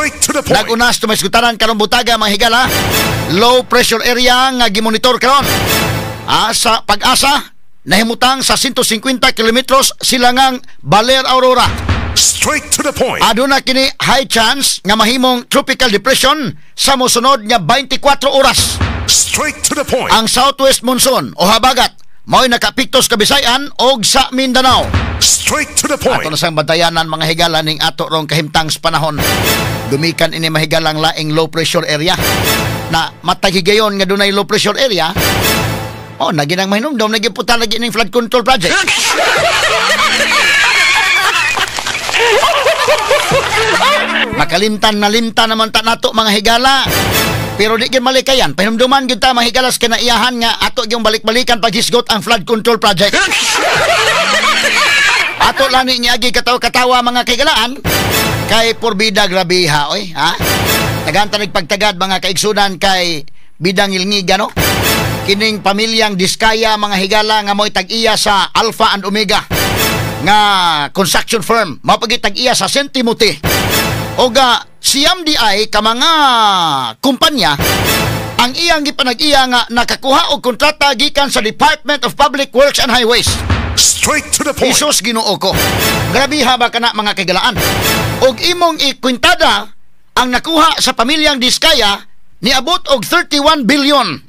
Straight to the point. Nagunas tumaysgutaran karong butaga mga higala. Low pressure area nga gimonitor karon. Sa Pag-asa nahimutang sa 150 kilometros silangang Baler, Aurora. Straight to the point. Aduna kini high chance nga mahimong tropical depression sa mosunod nga 24 oras. Straight to the point. Ang southwest monsoon o habagat mao'y nakapiktos Kabisayan og sa Mindanao. Straight to the point. Ato na sang bantayanan mga higala ning ato rong kahimtang sa panahon. Dumikan ini mahigalang laing low pressure area. Na mataghigayon nga dunay low pressure area. Oh, naginang mahinumdom nagiputa lagi ning flood control project. Makalimtan na limtan naman ta nato mga higala. Pero di gyud malikayan, pahinumduman gyud ta mga higala sa kinaiyahan nga ato gyung balik-balikan paghisgot ang flood control project. Ato lang ni niagi katawa-katawa mga kahigalaan kay porbida grabiha oy, ha? Tagan ta nagpagtagad mga kaigsunan kay bidang ilngiga, no? Kining pamilyang Diskaya mga higala nga mo'y tag-iya sa Alpha and Omega nga construction firm, mao pagi tag-iya sa Saint Timothy. Oga siyam di ay ka mga kumpanya ang iyang gipanag-iya nga nakakuha og kontrata gikan sa Department of Public Works and Highways. Straight to the point. Jesus Ginoo ko. Grabiha ba kana mga kaigalaan? Og imong ikwintada ang nakuha sa pamilyang Diskaya niabot og 31 billion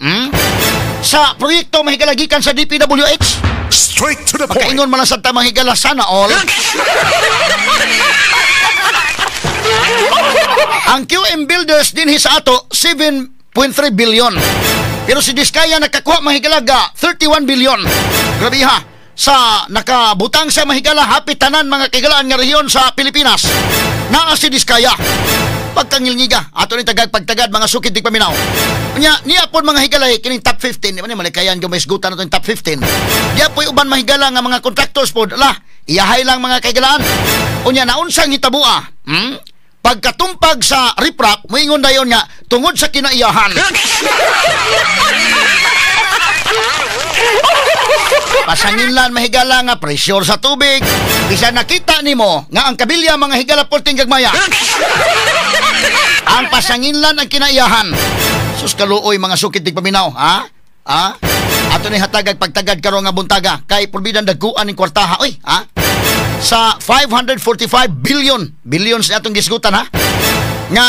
sa proyekto mahigalagikan sa DPWH. Straight to the point. Makaingon man lang sa tamang higala, sana all. Ang QM Builders dinhi sa ato 7.3 billion. Pero si Diskaya nakakuha mahigalaga 31 billion. Grabiha sa nakabutang sa mahigala hapit tanan mga kaigalaan nga rehiyon sa Pilipinas. Naa si Diskaya. Pagkangilngiga ato ni tagag pagtagad mga sukid di paminaw. Nya niya pod mga higalay kining top 15 di man ni malikayan gyud maisgutan nato yung top 15. Diya poy uban mahigala nga mga contractors pod la iyahay lang mga kaigalaan. Unya naunsang hitabua? Pagkatumpag sa riprap moingon dayon nga tungod sa kinaiyahan. Pasanginlan mahigala nga pressure sa tubig. Bisa nakita nimo nga ang kabilya mga higala porting gagmaya. Ang pasanginlan ang kinaiyahan. Sus kaluoy mga sukit di paminaw, ha? Ha? Ato ni hatagag pagtagad karon nga buntaga kay porbidan dagkuan ning kwartaha oy, ha? Sa 545 billion, billions na atong gisgutan, ha? Nga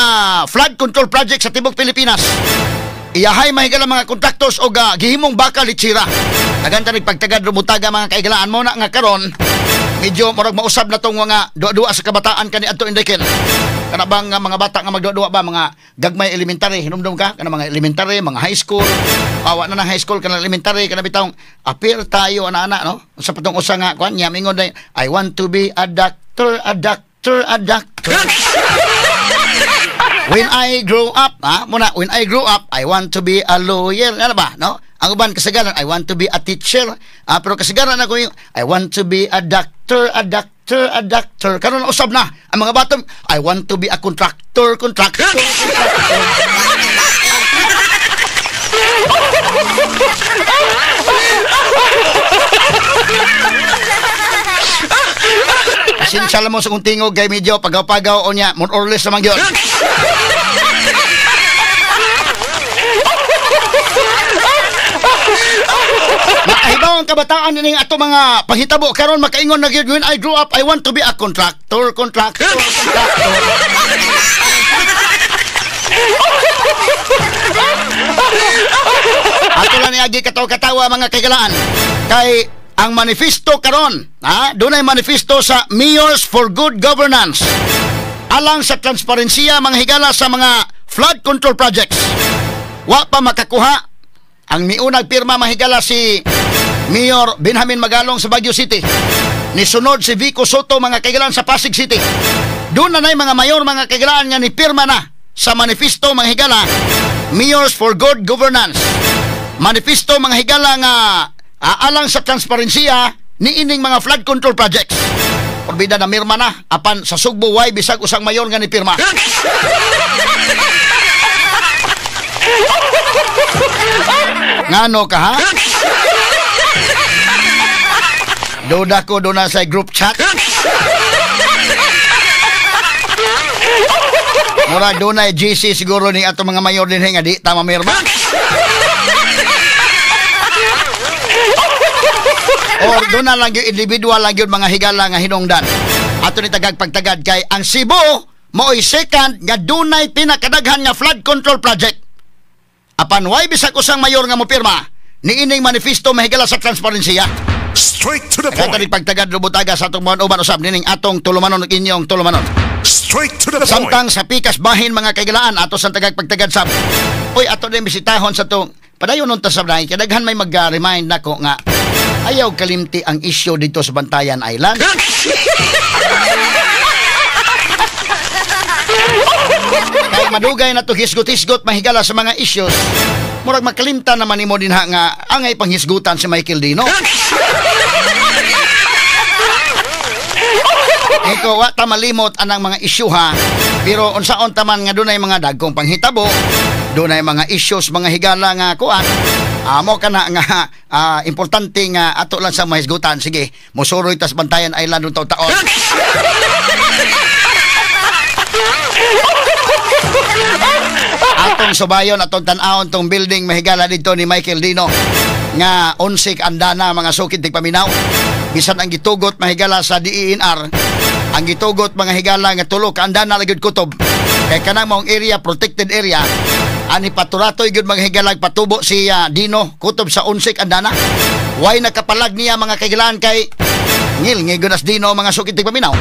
flood control project sa tibuok Pilipinas. Iyahay mahigala mga contractors og gihimong baka litsira. Taganta nagpagtagad rumutaga mga kaigalaan mo na nga karon medyo murag mausab na tong mga duwa-duwa sa kabataan kani adto Enrique. Kana bang mga bata nga magduwa-duwa ba mga gagmay elementary hinumdum ka kana mga elementary, mga high school. Awa na nang high school kana elementary kana bitawng appear tayo ana-ana no. Sa patong usa nga kuan nya mingon day I want to be a doctor, a doctor, a doctor. When I grow up, muna, when I grow up, I want to be a lawyer. Ano ba, no? Ang uban kasagaran, I want to be a teacher. Pero kasagaran ako yung, I want to be a doctor, a doctor, a doctor. Karon usab na ang mga batong, I want to be a contractor, contractor, contractor. Pasensya lang mo sa kong tingog kay medyo pagaw-pagaw o niya, more or less naman yun. Makahibaw ang kabataan nining ato mga panghitabo karon makaingon na gyud when I grow up I want to be a contractor, contractor, contractor. Ato lang niagi katawa-katawa mga kaigalaan kay ang manifesto karon, ha? Dunay manifesto sa Mayors for Good Governance alang sa transparensiya mga higala sa mga flood control projects. Wa pa makakuha ang miunag pirma mahigala si Mayor Benjamin Magalong sa Baguio City. Nisunod si Vico Soto mga kaigalaan sa Pasig City. Doon na na'y mga mayor mga kaigalaan nga ni pirma na sa manifesto mga higala Mayors for Good Governance. Manifesto mga higala nga alang sa transparensiya ni ining mga flood control projects. Porbida na mirma na apan sa Sugbo way bisag usang mayor nga ni pirma. Ngano ka ha? Duda ko doon na sa group chat. Mura dunay GC siguro ni ato mga mayor din nga di ta mamirma. Or doon na lang yung individual lang yun mga higala nga hinungdan. Ato ni tagag pagtagad kay ang Cebu maoy second nga dunay pinakadaghan nga flood control project. Apan way bisag usang mayor nga mopirma niining manifesto mahigala sa transparensiya. Straight to the Kaya point. pagtagad lubutaga sa atong mga uban usab nining atong tulumanon ug inyong tulumanon. Straight to the point. Samtang sa pikas bahin mga kaigalaan ato sa tagag pagtagad sab. Uy, ato din bisitahon sa tong padayon unta sa kay daghan may mag-remind nako nga ayaw kalimti ang isyu dito sa Bantayan Island. Kay madugay na to hisgot-hisgot mahigala sa mga issues. Murag makalimta naman nimo dinha nga angay panghisgutan si Michael Dino. Eko wa ta malimot anang mga issue ha. Pero unsaon ta man nga dunay mga dagkong panghitabo, dunay mga issues mga higala nga kuan. Amo kana nga importante nga ato lang sa mahisgutan. Sige, mosuroy tas Bantayan Island ug taon-taon. Atong subayon, atong tan-awon tong building mahigala dito ni Michael Dino nga 11 andana mga sukid tigpaminaw. Bisan ang gitugot mahigala sa DENR, ang gitugot mga higala nga tulo ka andana lagi kutob. Kay kanang maong area protected area, ani paturatoy gyud mga higala patubo si Dino kutob sa 11 andana. Way nakapalag niya mga kahigalaan kay ngil ngigonas Dino mga sukid tigpaminaw.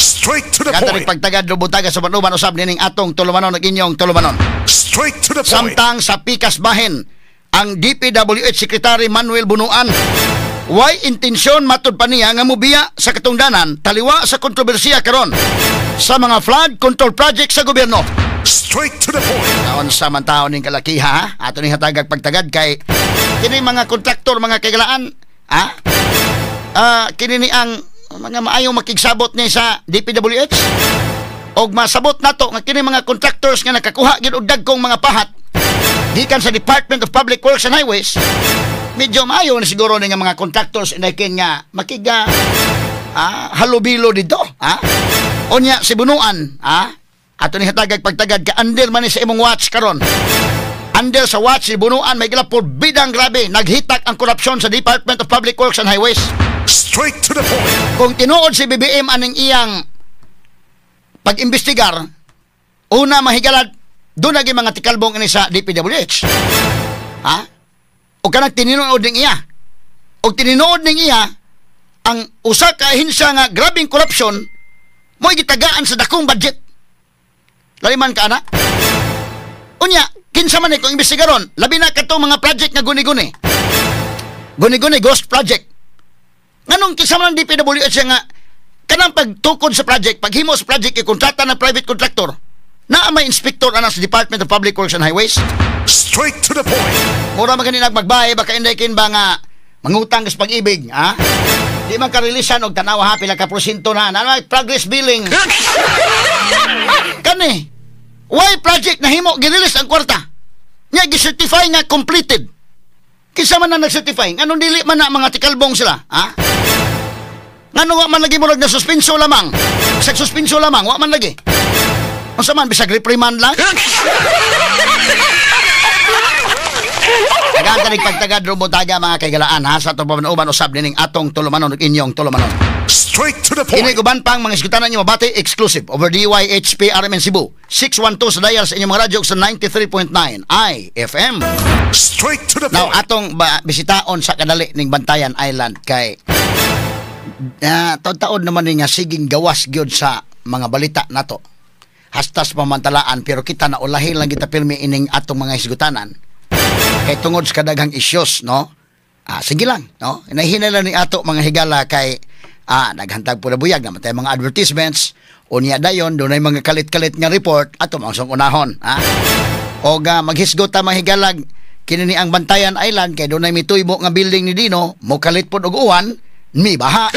Straight to the Katarik point. pagtagad lubutaga sa banuban usab nining atong tulumanon ug inyong tulumanon. Straight to the point. Samtang sa pikas bahin ang DPWH Secretary Manuel Bunuan way intensyon matud pa niya nga mobiya sa katungdanan taliwa sa kontrobersiya karon sa mga flood control project sa gobyerno. Straight to the point. Taon sa man taon ning kalakiha ha? Ato ning hatagag pagtagad kay kini mga kontraktor mga kaigalaan ha? Kini ni ang mga maayong makigsabot ni sa DPWH og masabot nato nga kini mga contractors nga nakakuha gyud og dagkong mga pahat gikan sa Department of Public Works and Highways. Medyo maayo na siguro ni nga mga contractors inaykin nga makiga halubilo dito ha. Unya si Bunuan ha, ato ni hatagag pagtagad ka under man ni sa imong watch karon. Under sa watch si Bunuan may gila porbidang grabe naghitak ang korupsyon sa Department of Public Works and Highways. Straight to the point. Kung tinuod si BBM aning iyang pag-imbestigar, una mahigalad doon naging mga tikalbong ini sa DPWH. Ha? O kanang tinuod ning iya. O tinuod ning iya ang usa ka ahensya nga grabeng korupsyon mo'y gitagaan sa dakong budget. Laliman ka ana. Unya, kinsa man ni kung imbestigaron, labi na katong mga project nga guni-guni. Guni-guni ghost project. Nganong kinsa man ang DPWH nga kanang pagtukod sa project, paghimo sa project ikontrata ng private contractor, naa may inspector ana sa Department of Public Works and Highways. Straight to the point. Mura man gani nagmagbahe baka inday kin ba nga mangutang sa pag-ibig, ha? Di man karelisan og tanawa ha pila ka porsyento na, na may progress billing. Kani, why project nahimo girelease ang kwarta? Nya gi-certify nga completed. Kinsa man na nag-certify? Nganong dili man na mga tikalbong sila, ha? Ngano wa man lagi murag na suspenso lamang? Bisag suspenso lamang, wa man lagi. Unsa man bisag reprimand lang? Tagaan pagtagad rumutaga mga kaigalaan ha sa atong pamanuban usab nining atong tulumanon ug inyong tulumanon. Straight to the point. Kini uban pang mga isgutanan niyo mabati exclusive over DYHP RMN Cebu 612 sa dial sa inyong mga radyo sa 93.9 IFM. Straight to the Now point. atong bisitaon sa kadali ning Bantayan Island kay taon-taon naman ni nga siging gawas gyud sa mga balita nato. Hastas pamantalaan pero kita na ulahin lang kita pirmi ining atong mga hisgutanan. Kay tungod sa kadaghang isyos, no? Sige lang, no? Inahinay lang ni ato mga higala kay naghantag po na buyag naman tayo mga advertisements unya dayon dunay mga kalit-kalit nga report ato mausong unahon, ha? Og maghisgot ta mga higalag kini ni ang Bantayan Island kay dunay mituybo nga building ni Dino mokalit pod og uwan mi baha.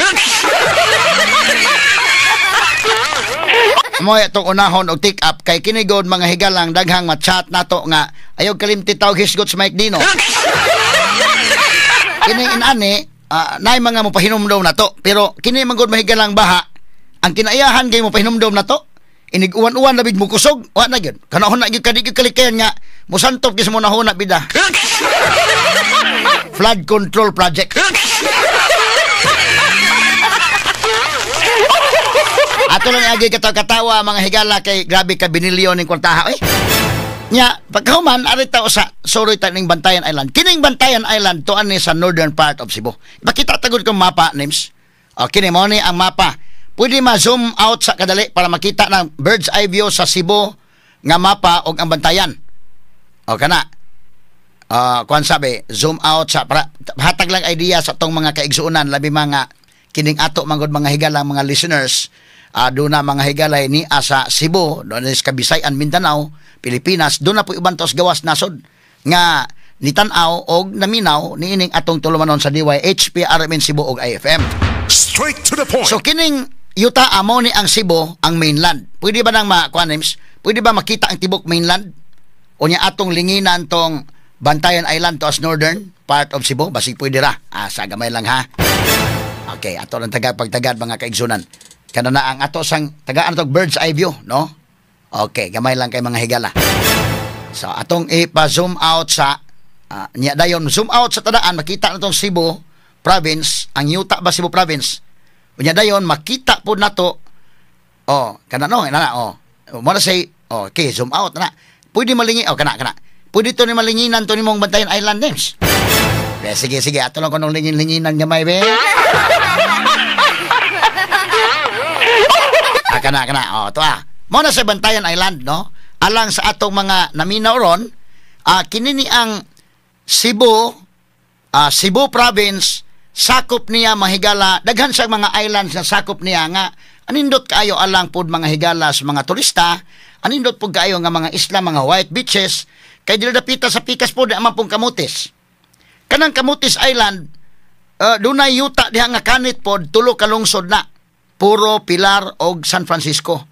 Mo itong unahon og take up kay kini gud mga higalang daghang ma-chat nato nga ayaw kalimti tawag hisgot sa Mike Dino. Kini inani naay mga mopahinumdom nato pero kini man gud mahigalang baha ang kinaiyahan kay mopahinumdom nato. Inig uwan-uwan labig mo kusog, wa na gyud. Kanahon na gyud ka, di gyud kalikayan nga musantop gyud sa mo nahuna bida. Flood control project. Ato lang agi katawa mga higala kay grabe ka binilyon ning kwartaha oy. Nya pagkahuman ari ta usa suroy ta ning Bantayan Island. Kining Bantayan Island tuan ni sa northern part of Cebu. Ipakita tagod kong mapa names. O kini mo ni ang mapa. Pwede ma-zoom out sa kadali para makita ng bird's eye view sa Cebu nga mapa og ang Bantayan. O kana. Kuan sabi, zoom out sa para hatag lang idea sa tong mga kaigsuonan labi mga kining ato manggod mga higala mga listeners. Doon na mga higalay ni sa Cebu, doon sa Kabisayan, Mindanao, Pilipinas, doon na po ibang tos gawas nasod nga nitan-aw og naminaw niining atong tulumanon sa DYHP RMN Cebu og IFM. Straight to the point. So kining yuta amo ni ang Cebu ang mainland. Pwede ba nang makuan names? Pwede ba makita ang tibok mainland? O niya atong linginan tong Bantayan Island to as northern part of Cebu? Basig pwede ra. Sa gamay lang ha. Okay, ato lang taga pagtagad mga kaigsunan. Kana na ang ato sang tagaan tog bird's eye view, no? Okay, gamay lang kay mga higala. So atong ipa-zoom out sa niya dayon zoom out sa tadaan makita na tong Cebu province, ang yuta ba Cebu province. Unya dayon makita po nato. Oh, kana no, na oh. Mo na say, oh, okay, zoom out na. Pwede malingi, oh kana kana. Pwede to ni malinginan to nimong Bantayan Island names. Eh, sige sige, ato lang kunong lingin-linginan gamay be. Ah, kana kana. Oh, to ah. Mo na sa Bantayan Island, no? Alang sa atong mga naminaw ron, kini ni ang Cebu, Cebu province, sakop niya mahigala, daghan sa mga islands na sakop niya nga anindot kaayo alang pod mga higala sa mga turista, anindot pod kaayo nga mga isla, mga white beaches, kay dili dapita sa pikas pod ang pong Camotes. Kanang Camotes Island, dunay yuta diha nga kanit pod tulo ka lungsod na. Puro, Pilar og San Francisco.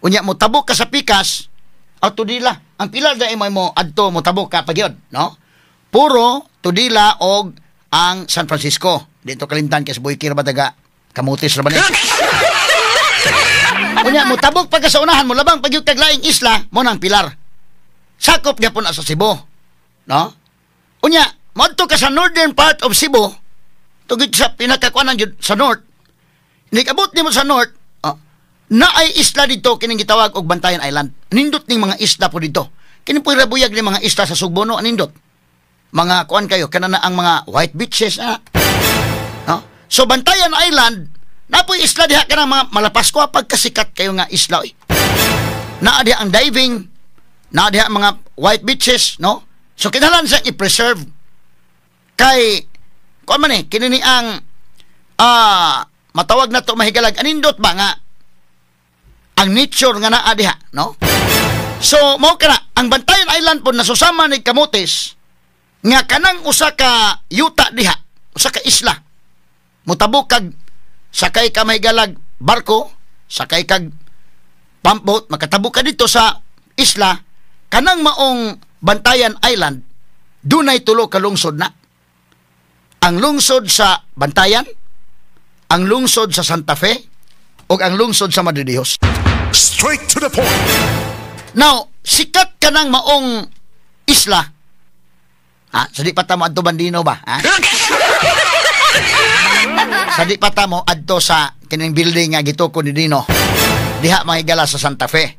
Unya mo tabok ka sa pikas, aw Tudila. Ang Pilar dai mo adto mo tabok ka pagyod, no? Puro, Tudila og ang San Francisco. Dito kalimtan kay sa Boykir ba taga Camotes ra ba ni? Unya mo tabok pa ka sa unahan mo labang pagyud kag laing isla mo nang Pilar. Sakop gyapon na sa Cebu, no? Unya moadto ka sa northern part of Cebu, tugid sa pinakakuanan jud sa north. Nikabot nimo sa north, naay isla dito kining gitawag og Bantayan Island. Nindot ning mga isla po dito. Kini po'y rabuyag ni mga isla sa Sugbo, no? Nindot. Mga kuan kayo kana na ang mga white beaches, ah. No? So Bantayan Island, napoy isla diha kanang mga Malapasko pagkasikat kayo nga isla oy. Naa diha ang diving, naa diha ang mga white beaches, no? So kinahanglan siyang i-preserve kay kuan man eh kini ni ang matawag na to mahigalag anindot ba nga ang nature nga naa diha, no? So mao kana ang Bantayan Island po nasusama ni Camotes nga kanang usa ka yuta diha, usa ka isla. Mutabok kag sakay ka mahigalag barko, sakay kag pumpboat, makatabok ka dito sa isla kanang maong Bantayan Island dunay tulo ka lungsod na. Ang lungsod sa Bantayan, ang lungsod sa Santa Fe, o ang lungsod sa Madridejos. Straight to the point. Now, sikat ka ng maong isla. Ha? Sa di pa ta mo adto Bandino ba? Ha? Sa di pa ta mo adto sa kining building nga gituko ni Dino. Diha mahigala sa Santa Fe.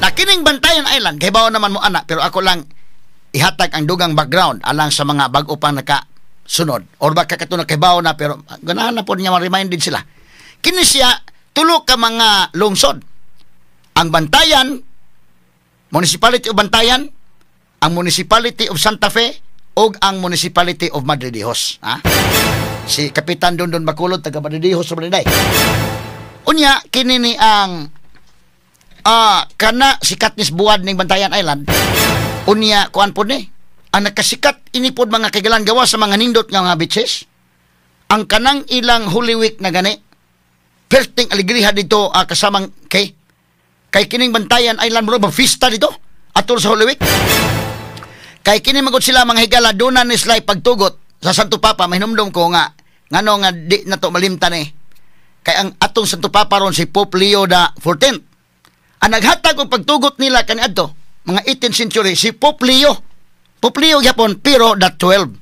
Na kining Bantayan Island, kay bawo naman mo ana, pero ako lang ihatag ang dugang background alang sa mga bag-o pang naka sunod or baka kato na kay na pero ganahan na po niya ma-reminded sila. Kini siya tulo ka mga lungsod. Ang Bantayan, Municipality of Bantayan, ang Municipality of Santa Fe ug ang Municipality of Madridejos, ha? Si Kapitan Dondon Bacolod taga Madridejos sa Marinay. Unya kini ni ang kana sikat nis buwad ning Bantayan Island. Unya kuan pod ni ang nakasikat inipod mga kaigalan gawa sa mga nindot nga mga beaches. Ang kanang ilang Holy Week na gani perting alegriha dito kasamang kay kay kining Bantayan Island bro ba fista dito atol sa Holy Week. Kay kini magud sila mga higala doon na ni sila pagtugot sa Santo Papa. Mahinumdum ko nga ngano nga di na to malimtan eh. Kay ang atong Santo Papa ron si Pope Leo the 14th. Ang naghatag og pagtugot nila kaniadto mga 18th century si Pope Leo. Pope Leo gyapon pero the 12.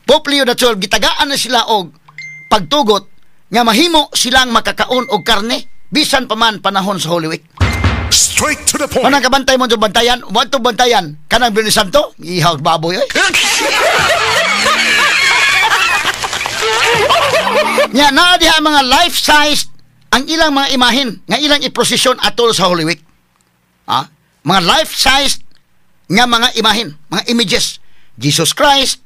Pope Leo the 12 gitagaan na sila og pagtugot nga mahimo silang makakaon og karne bisan pa man panahon sa Holy Week. Straight to the point. Kanang kabantay mo sa bantayan, wadto bantayan kanang Biyernes Santo, ihaw baboy oy. Nya naa diha mga life-size ang ilang mga imahin nga ilang iprosesyon atol sa Holy Week. Ha? Mga life-size nga mga imahin, mga images. Jesus Christ,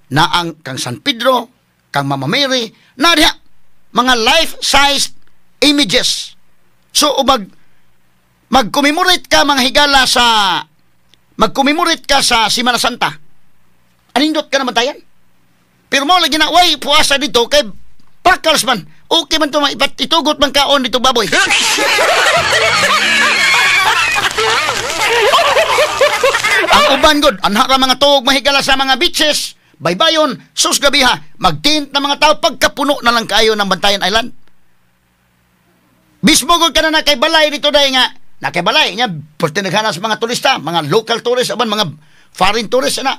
na ang kang San Pedro, kang Mama Mary, na diha mga life-size images. So mag-commemorate ka mga higala sa mag-commemorate ka sa Semana Santa. Anindot ka na bantayan. Pero mo lagi na way puasa dito kay pakals man. Okay man to itugot man kaon dito baboy. Ang uban gud, anha ra mga tuog mahigala sa mga beaches, baybayon, sus gabiha, magtint na mga tao pagkapuno na lang kayo ng Bantayan Island. Mismo gud kana na kay balay dito dai nga, na kay balay nya perti naghanas mga turista, mga local tourists aban mga foreign tourists ana.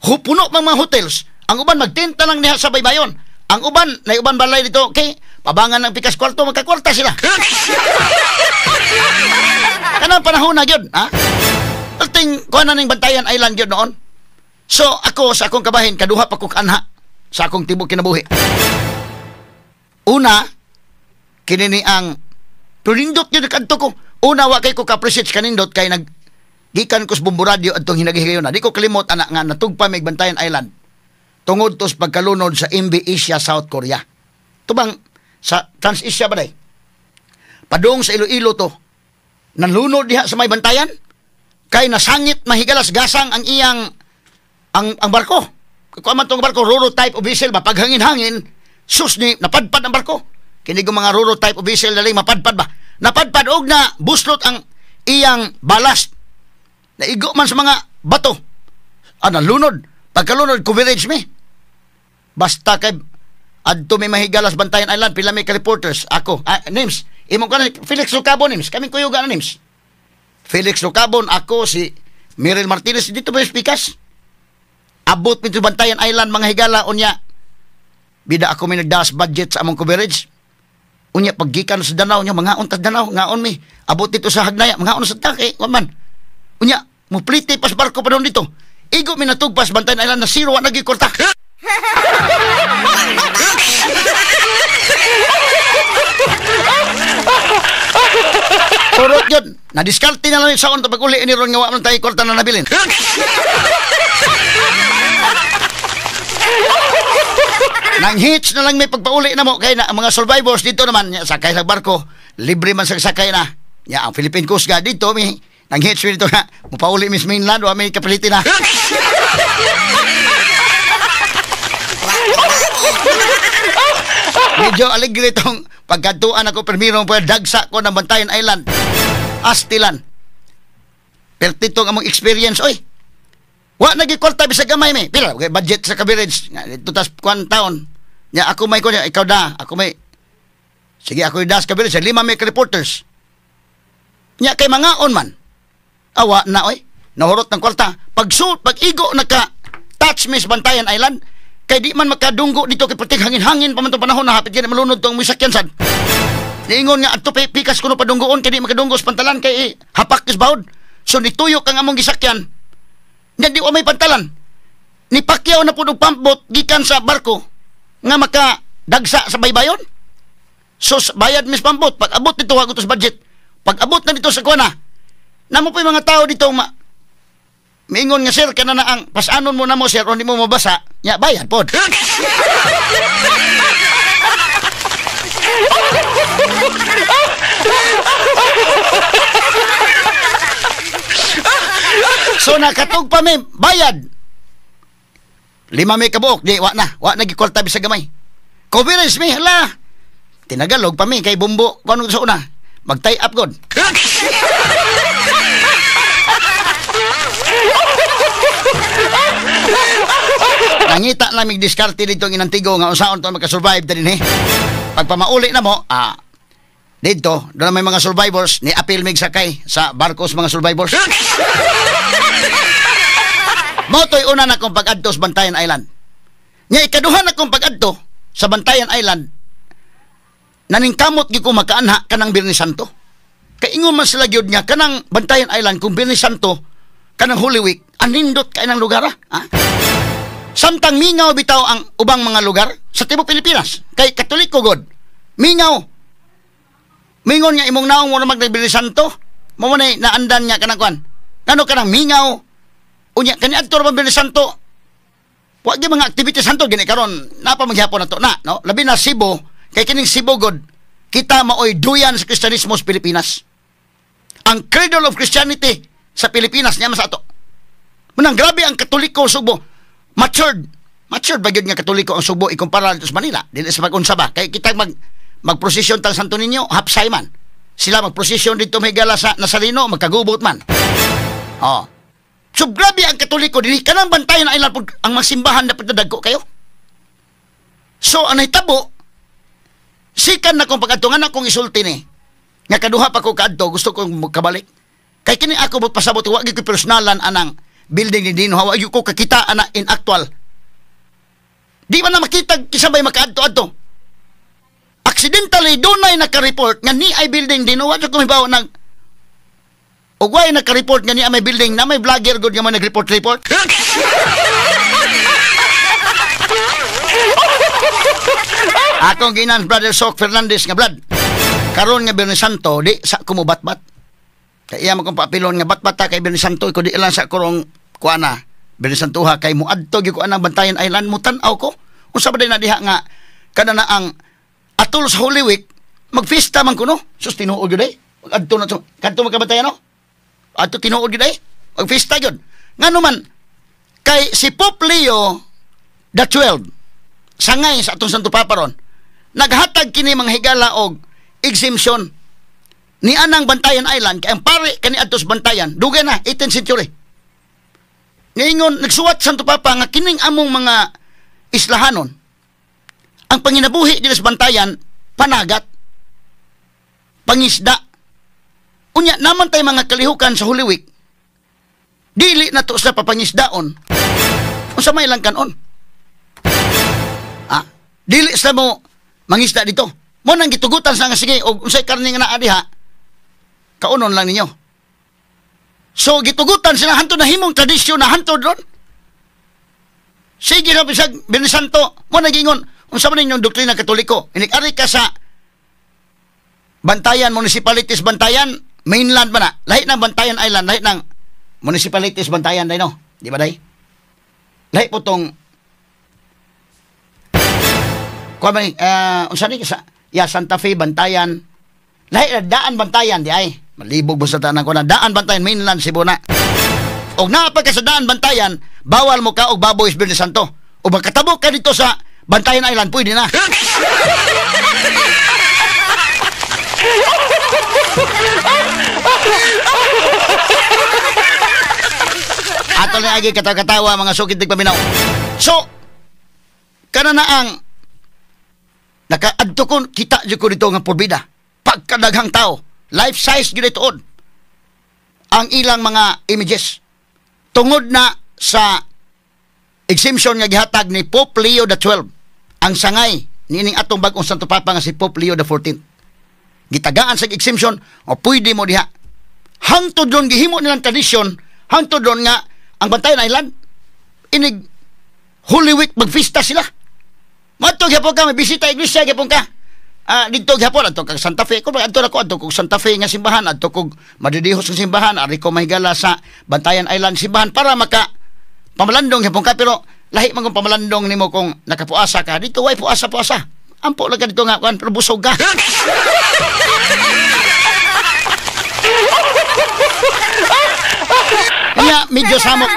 Puno mang mga hotels. Ang uban magtinta lang niya sa baybayon. Ang uban, na uban balay dito, okay, pabangan ng pikas kwarto, magkakwarta sila. Kanang panahon na yun, ha? Alting, kuha na ng Bantayan Island yun noon. So, ako, sa akong kabahin, kaduha pa ko kaanha sa akong tibok kinabuhi. Una, kinini ang, tunindot yun kadto ko. Una, wa kay ko ka-appreciate kanindot, kay nag, gikan ko sa Bombo Radio atong hinagihigayon na. Di ko kalimot, anak nga, natugpa may Bantayan Island. Tungod tos pagkalunod sa MV Asia, South Korea. Tubang sa Trans-Asia ba day? Padung sa Iloilo to. Nanlunod diha sa may Bantayan. Kay nasangit mahigalas gasang ang iyang ang barko. Kuan man tong barko, roro type of vessel ba paghangin-hangin, sus ni napadpad ang barko. Kini mga roro type of vessel dali mapadpad ba? Napadpad og na buslot ang iyang ballast. Naigo man sa mga bato. Ah, nalunod. Pagkalunod, coverage mi. Basta kay adto may mahigalas Bantayan Island, pila may ka-reporters. Ako, names. Imong ka na, Felix Lucabon, names. Kaming kuyuga na, names. Felix Lucabon, ako, si Meryl Martinez, dito ba yung speakers? Abot mito Bantayan Island, mga higala, unya. Bida ako may nagdaas budget sa among coverage. Unya, paggikan sa Danau, unya, mga untas Danau, ngaon mi. Abot dito sa Hagnaya, mga untas sa Take, waman. Unya, mupliti pas barko pa doon dito. Igo mi natugpas Bantayan Island na zero wa nagikorta. Turot yun. Nadiskarte na lang sa on pag uli ni ron nga wa man tayo kwarta na nabilin. Nang hits na lang may pagpauli na mo kay na ang mga survivors dito naman sakay sa barko, libre man sa sakay na. Ya ang Philippine Coast Guard dito mi nang hits dito na mupauli mis mainland wa may kapilitin na. Medyo aligre itong pagkatuan ako permirong pa dagsa ko ng Bantayan Island. Astilan. Perti itong among experience oy. Wa nagikorta bisag gamay mi. Pila okay, budget sa coverage. Dito tas kuan taon. Nya ako may kunya ikaw da, ako may. Sige ako das coverage, lima may reporters. Nya kay mangaon man. Awa na oy. Nahurot ng kwarta. Pag-igo naka touch miss Bantayan Island kay di man makadunggo dito kay perting hangin-hangin pa man tong panahon na hapit gani malunod tong misakyan sad. Niingon nga adto pikas kuno padunggoon kay di makadunggo sa pantalan kay hapak is bawd. So nituyok ang among gisakyan. Nya di wa may pantalan. Nipakyaw na pud og pump boat gikan sa barko nga makadagsa sa baybayon. So bayad mis pump boat pag abot dito wa sa budget. Pag abot na dito sa kuana, namo pa mga tao dito miingon nga sir kana na ang pasanon mo na mo sir o di mo mabasa nya bayad pod. So nakatug pa mi bayad. Lima mi kabuok di wa na gikorta bisag gamay. Coverage mi hala. Tinagalog pa mi kay Bumbo kuno sa una. Mag-tie up god. Nangita na mig diskarte dito ang inantigo nga unsaon to makasurvive din eh. Pagpamauli na mo, Dito, doon may mga survivors, ni apil mig sakay sa barkos mga survivors. Motoy una na kong pag-adto sa Bantayan Island. Nya ikaduha na kong pag-adto sa Bantayan Island, naningkamot gyud ko makaanha kanang Biyernes Santo. Kay ingon man sila gyud nga kanang Bantayan Island kung Biyernes Santo kanang Holy Week, anindot kay nang lugar ha? Samtang mingaw bitaw ang ubang mga lugar sa tibuok Pilipinas. Kay Katoliko god, mingaw. Mingon nga imong naong mo na mag-Biyernes Santo, mao nay naandan nga kanang kuan. Ngano kanang mingaw? Unya kani adto ra Biyernes Santo. Wa gyud mga activities santo gini karon, napa maghapon nato na, no? Labi na Cebu, kay kining Cebu god, kita maoy duyan sa Kristiyanismo sa Pilipinas. Ang cradle of Christianity sa Pilipinas niya mas ato. Munang grabe ang Katoliko Sugbo. Matured. Matured ba gyud nga Katoliko ang Sugbo ikumpara dito sa Manila? Dili sa pag-unsa ba? Kay kita magprosesyon tang Santo Niño, hapsay man. Sila magprosesyon dito may gala sa Nazareno, magkagubot man. Oh. So grabe ang Katoliko dinhi kanang Bantayan Island ang magsimbahan dapat na dagko kayo. So ang nahitabo, sikan na kong pag-adto nga akong isulti ni. Nga kaduha pa ko kaadto, gusto kong kabalik. Kay kini ako but pasabot wa gyud ko personalan anang building ni Dino, wa gyud ko kakita ana in actual. Di man na makita kinsa bay makaadto-adto. Accidentally dunay naka-report nga ni ay building Dino, wa jud ko mibaw nag og way naka-report nga ni may building na may vlogger gud nga man nag-report-report. Akong ginan Brother Sok Fernandez nga blood. Karon nga Biyernes Santo di sa kumubatbat. Kay iya man kong paapilon nga batbat ta kay Biyernes Santo ko di lang sa kurong kuana. Biyernes Santoha kay muadto gyud ko anang Bantayan Island mutan-aw ko. Unsa ba day na diha nga kada na ang atol sa Holy Week magfiesta man kuno. Sus tinuod gyud ay. Adto na to. Kadto magkabantayan no. Adto tinuod gyud ay. Magfiesta gyud. Ngano man kay si Pope Leo the 12 sangay sa atong Santo Papa ron naghatag kini mga higala og exemption ni anang Bantayan Island kay ang pare kani adto sa Bantayan dugay na 18th century. Niingon nagsuwat Santo Papa nga kining among mga islahanon ang panginabuhi diri sa Bantayan panagat, pangisda. Unya naman tay mga kalihukan sa Holy Week dili na to sa papangisdaon. Unsa may lang kanon? Ah, dili sa mo mangisda dito. Mo nang gitugutan sa nga sige og unsay karne nga naa diha kaunon lang ninyo. So gitugutan sila hantod na himong tradisyon na hantod ron. Sige na bisag Biyernes Santo mo nagingon unsa man inyong doktrina Katoliko? Inig-ari ka sa Bantayan Municipalities Bantayan mainland ba na? Lahi ng Bantayan Island, lahi ng Municipalities Bantayan day no? Di ba day? Lahi po tong kuha ba ni, unsa ni sa ya Santa Fe Bantayan. Lahi daan Bantayan di ay. Malibog mo sa tanan ko na daan Bantayan mainland Cebu na. Og naa pa ka sa daan Bantayan, bawal mo ka og baboy sa Biyernes Santo. O magkatabok ka dito sa Bantayan Island, pwede na. Ato na agi katawa-katawa mga sukit nagpaminaw. So, kana na ang nakaadto ko, kita jud ko dito nga porbida. Pagkadaghang tao, life size gyud ituod ang ilang mga images. Tungod na sa exemption nga gihatag ni Pope Leo the 12, ang sangay niining atong bag-ong Santo Papa nga si Pope Leo the 14. Gitagaan sa exemption o pwede mo diha. Hangtod doon gihimo nilang tradisyon, hangtod doon nga ang Bantayan Island inig Holy Week magfista sila. Madto gyapon ka, may bisita iglesia gyapon ka. Didto gyapon adto kag Santa Fe. Kung adto na ko adto kog Santa Fe nga simbahan, adto kog Madridijos nga simbahan, ari ko mahigala sa Bantayan Island simbahan para maka pamalandong gyapon ka, pero lahi man kung pamalandong nimo kung nakapuasa ka dito, way puasa-puasa. Ampo lang ka dito nga kuan pero busog ka. Kaya medyo samok,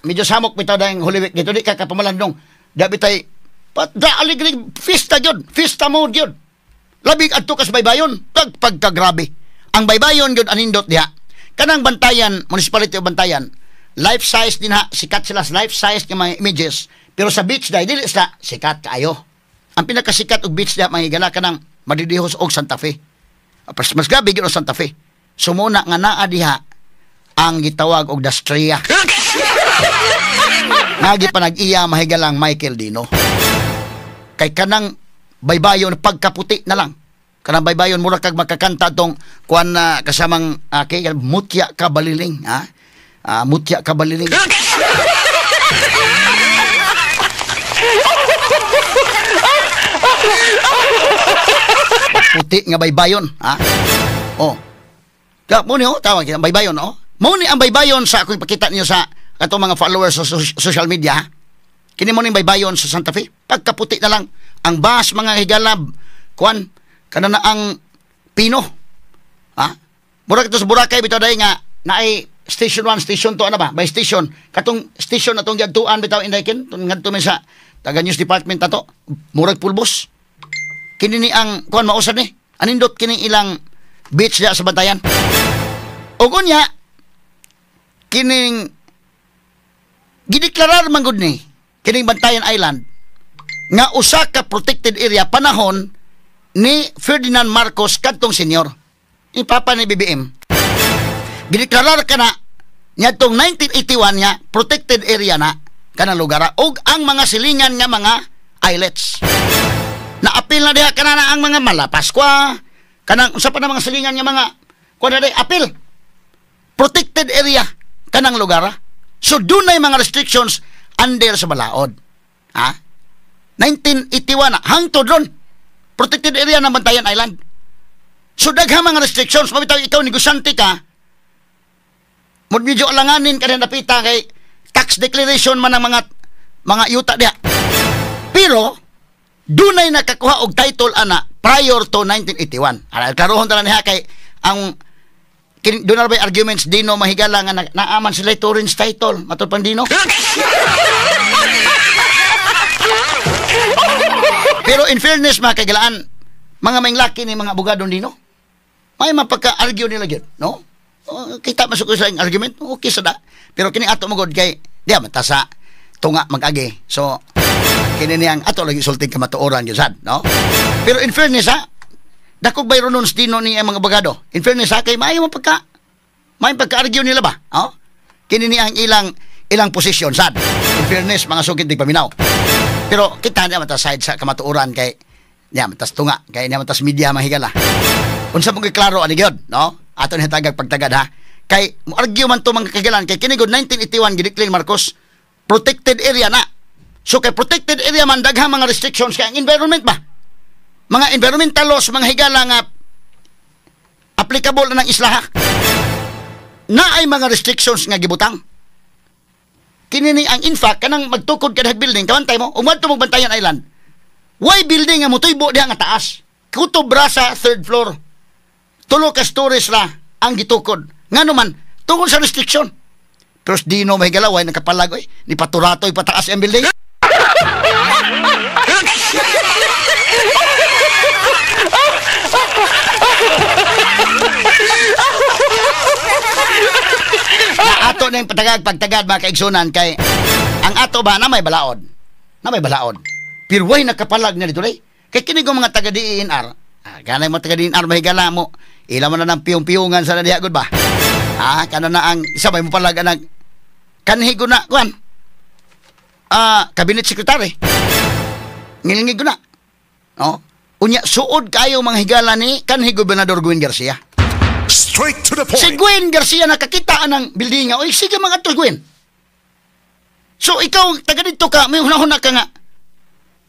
medyo samok bitaw dahil Holy Week dito di ka kapamalandong. Dabi tay pat da aligri fiesta gyud, fiesta mode gyud. Labi adto kas baybayon, tag pagkagrabe. Ang baybayon gyud anindot diha. Kanang Bantayan, Municipality of Bantayan, life size din ha, sikat sila sa life size nga mga images. Pero sa beach dai dili sila sikat kaayo. Ang pinakasikat og beach diha mga higala kanang Madridijos og Santa Fe. Mas grabe gyud ang Santa Fe. Sumuna nga naa diha ang gitawag og Dastria. Nga gipanag-iya mahigalang Michael Dino. Kay kanang baybayon pagkaputi na lang. Kanang baybayon mura kag makakanta tong kuan na kasamang kay Mutya Kabaliling, ha? Mutya Kabaliling. Puti nga baybayon, ha? Oh. Ka mo ni oh, tawag kita baybayon, oh. Mo ni ang baybayon sa akong ipakita niyo sa katong mga followers sa social media, ha? Kini mo ning baybayon sa Santa Fe. Pagkaputi na lang ang bus mga higalab kuan kana na ang pino. Ha? Murag to sa Boracay bitaw dai nga naay station 1, station 2 ano ba? By station katong station atong giadtuan bitaw inday kin ngadto mi sa taga news department ato. Murag pulbos. Kini ni ang kuan mausad ni. Anindot kini ilang beach diya sa Bantayan. Ug unya kining gideklarar man gud ni kining Bantayan Island nga usa ka protected area panahon ni Ferdinand Marcos kadtong senior. Ipapa ni BBM. Gideklarar kana niadtong 1981 nga protected area na kanang lugar ug ang mga silingan nga mga islets. Naapil na diha kana na ang mga Malapascua, kanang usa pa na mga silingan nga mga kuan na apil. Protected area kanang lugar. So dunay mga restrictions under sa balaod. Ha? 1981 na hangtod ron protected area ng Bantayan Island. So daghang mga restrictions, mabitaw ikaw negosyante ka, mo medyo alanganin ka napita kay tax declaration man ang mga yuta diha. Pero dunay nakakuha og title ana prior to 1981. Ara klarohon ta niya kay ang dunay bay arguments Dino mahigala nga naaman sila Torrens title matud pang Dino. Pero in fairness mga kagalaan, mga mainglaki ni mga abogado Dino, may mapagka-argue nila gyud, no? Kita man sa ang argument, okay sa da. Pero kini ato mo gud kay diya man ta sa tunga mag-agi. So kini niyang ato lagi sulting kamatuoran gyud sad, no? Pero in fairness ha, dakog bayro nun Dino ni ang mga abogado. In fairness ha, kay maayo man pagka may pagka-argue nila ba? Oh? Kini ni ang ilang posisyon sad. In fairness mga sugid di paminaw. Pero kita niya mata side sa kamatuoran kay niya matas tunga kay niya matas media mahigala. Unsa mo klaro ani gyud, no? Ato ni tagag pagtagad ha. Kay mo argue man to mga kagalan kay kini gud 1981 gideclare Marcos protected area na. So kay protected area man daghang mga restrictions kay ang environment ba? Mga environmental laws, mga higala nga applicable na ng isla ha. Na ay mga restrictions nga gibutang. Kini ni ang in fact kanang magtukod ka dahag building kawantay mo umadto mo Bantayan Island. Why building nga motuybo diha nga taas? Kutob ra sa third floor. Tulo ka stories ra ang gitukod. Ngano man tungod sa restriction. Pero Dino mahigala way nakapalag oy ni paturatoy pataas ang building. Na ato na yung pagtagad mga kaigsunan kay ang ato ba na may balaod. Na may balaod. Pero way nakapalag na dito day. Kay kini ko mga taga DENR, ganay mo taga DENR mahigala mo. Ila man na ng piyong-piyungan sa diha gud ba? Kana na ang isa may mopalag anang kanhi ko na kuan. Cabinet secretary. Ngilingig ko na. No? Unya suod kayo mga higala ni kanhi Gobernador Gwen Garcia. Straight to the point. Si Gwen Garcia nakakita ng building nga. Oy, sige mga ato Gwen. So ikaw taga dito ka, may hunahuna ka nga.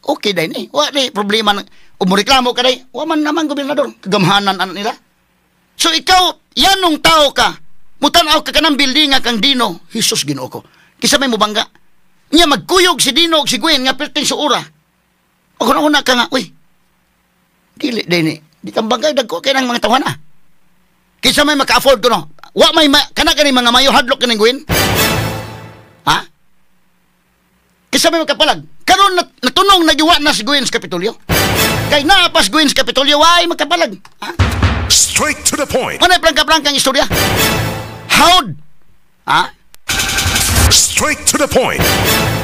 Okay day ni. Wa di problema nang umureklamo ka day. Wa man naman gobernador, kagamhanan anak nila. So ikaw, yanong tao ka. Mutan-aw ka kanang building nga kang Dino. Jesus Ginoo ko. Kisa may mubangga. Nya magkuyog si Dino og si Gwen nga perting suura. O hunahuna ka nga, uy. Dili day ni. Di kang bangga dagko kay nang mga tawhana. Kisa may maka-afford ko no. Wa may kana kani mga mayo hadlok kaning Gwen. Ha? Kisa may makapalag. Karon natunong nagiwa na si Gwen sa Kapitolyo. Kay naa pas Gwen sa Kapitolyo, way makapalag. Ha? Straight to the point. Ano plangka-plangkang istorya? Howd? Ha? Straight to the point.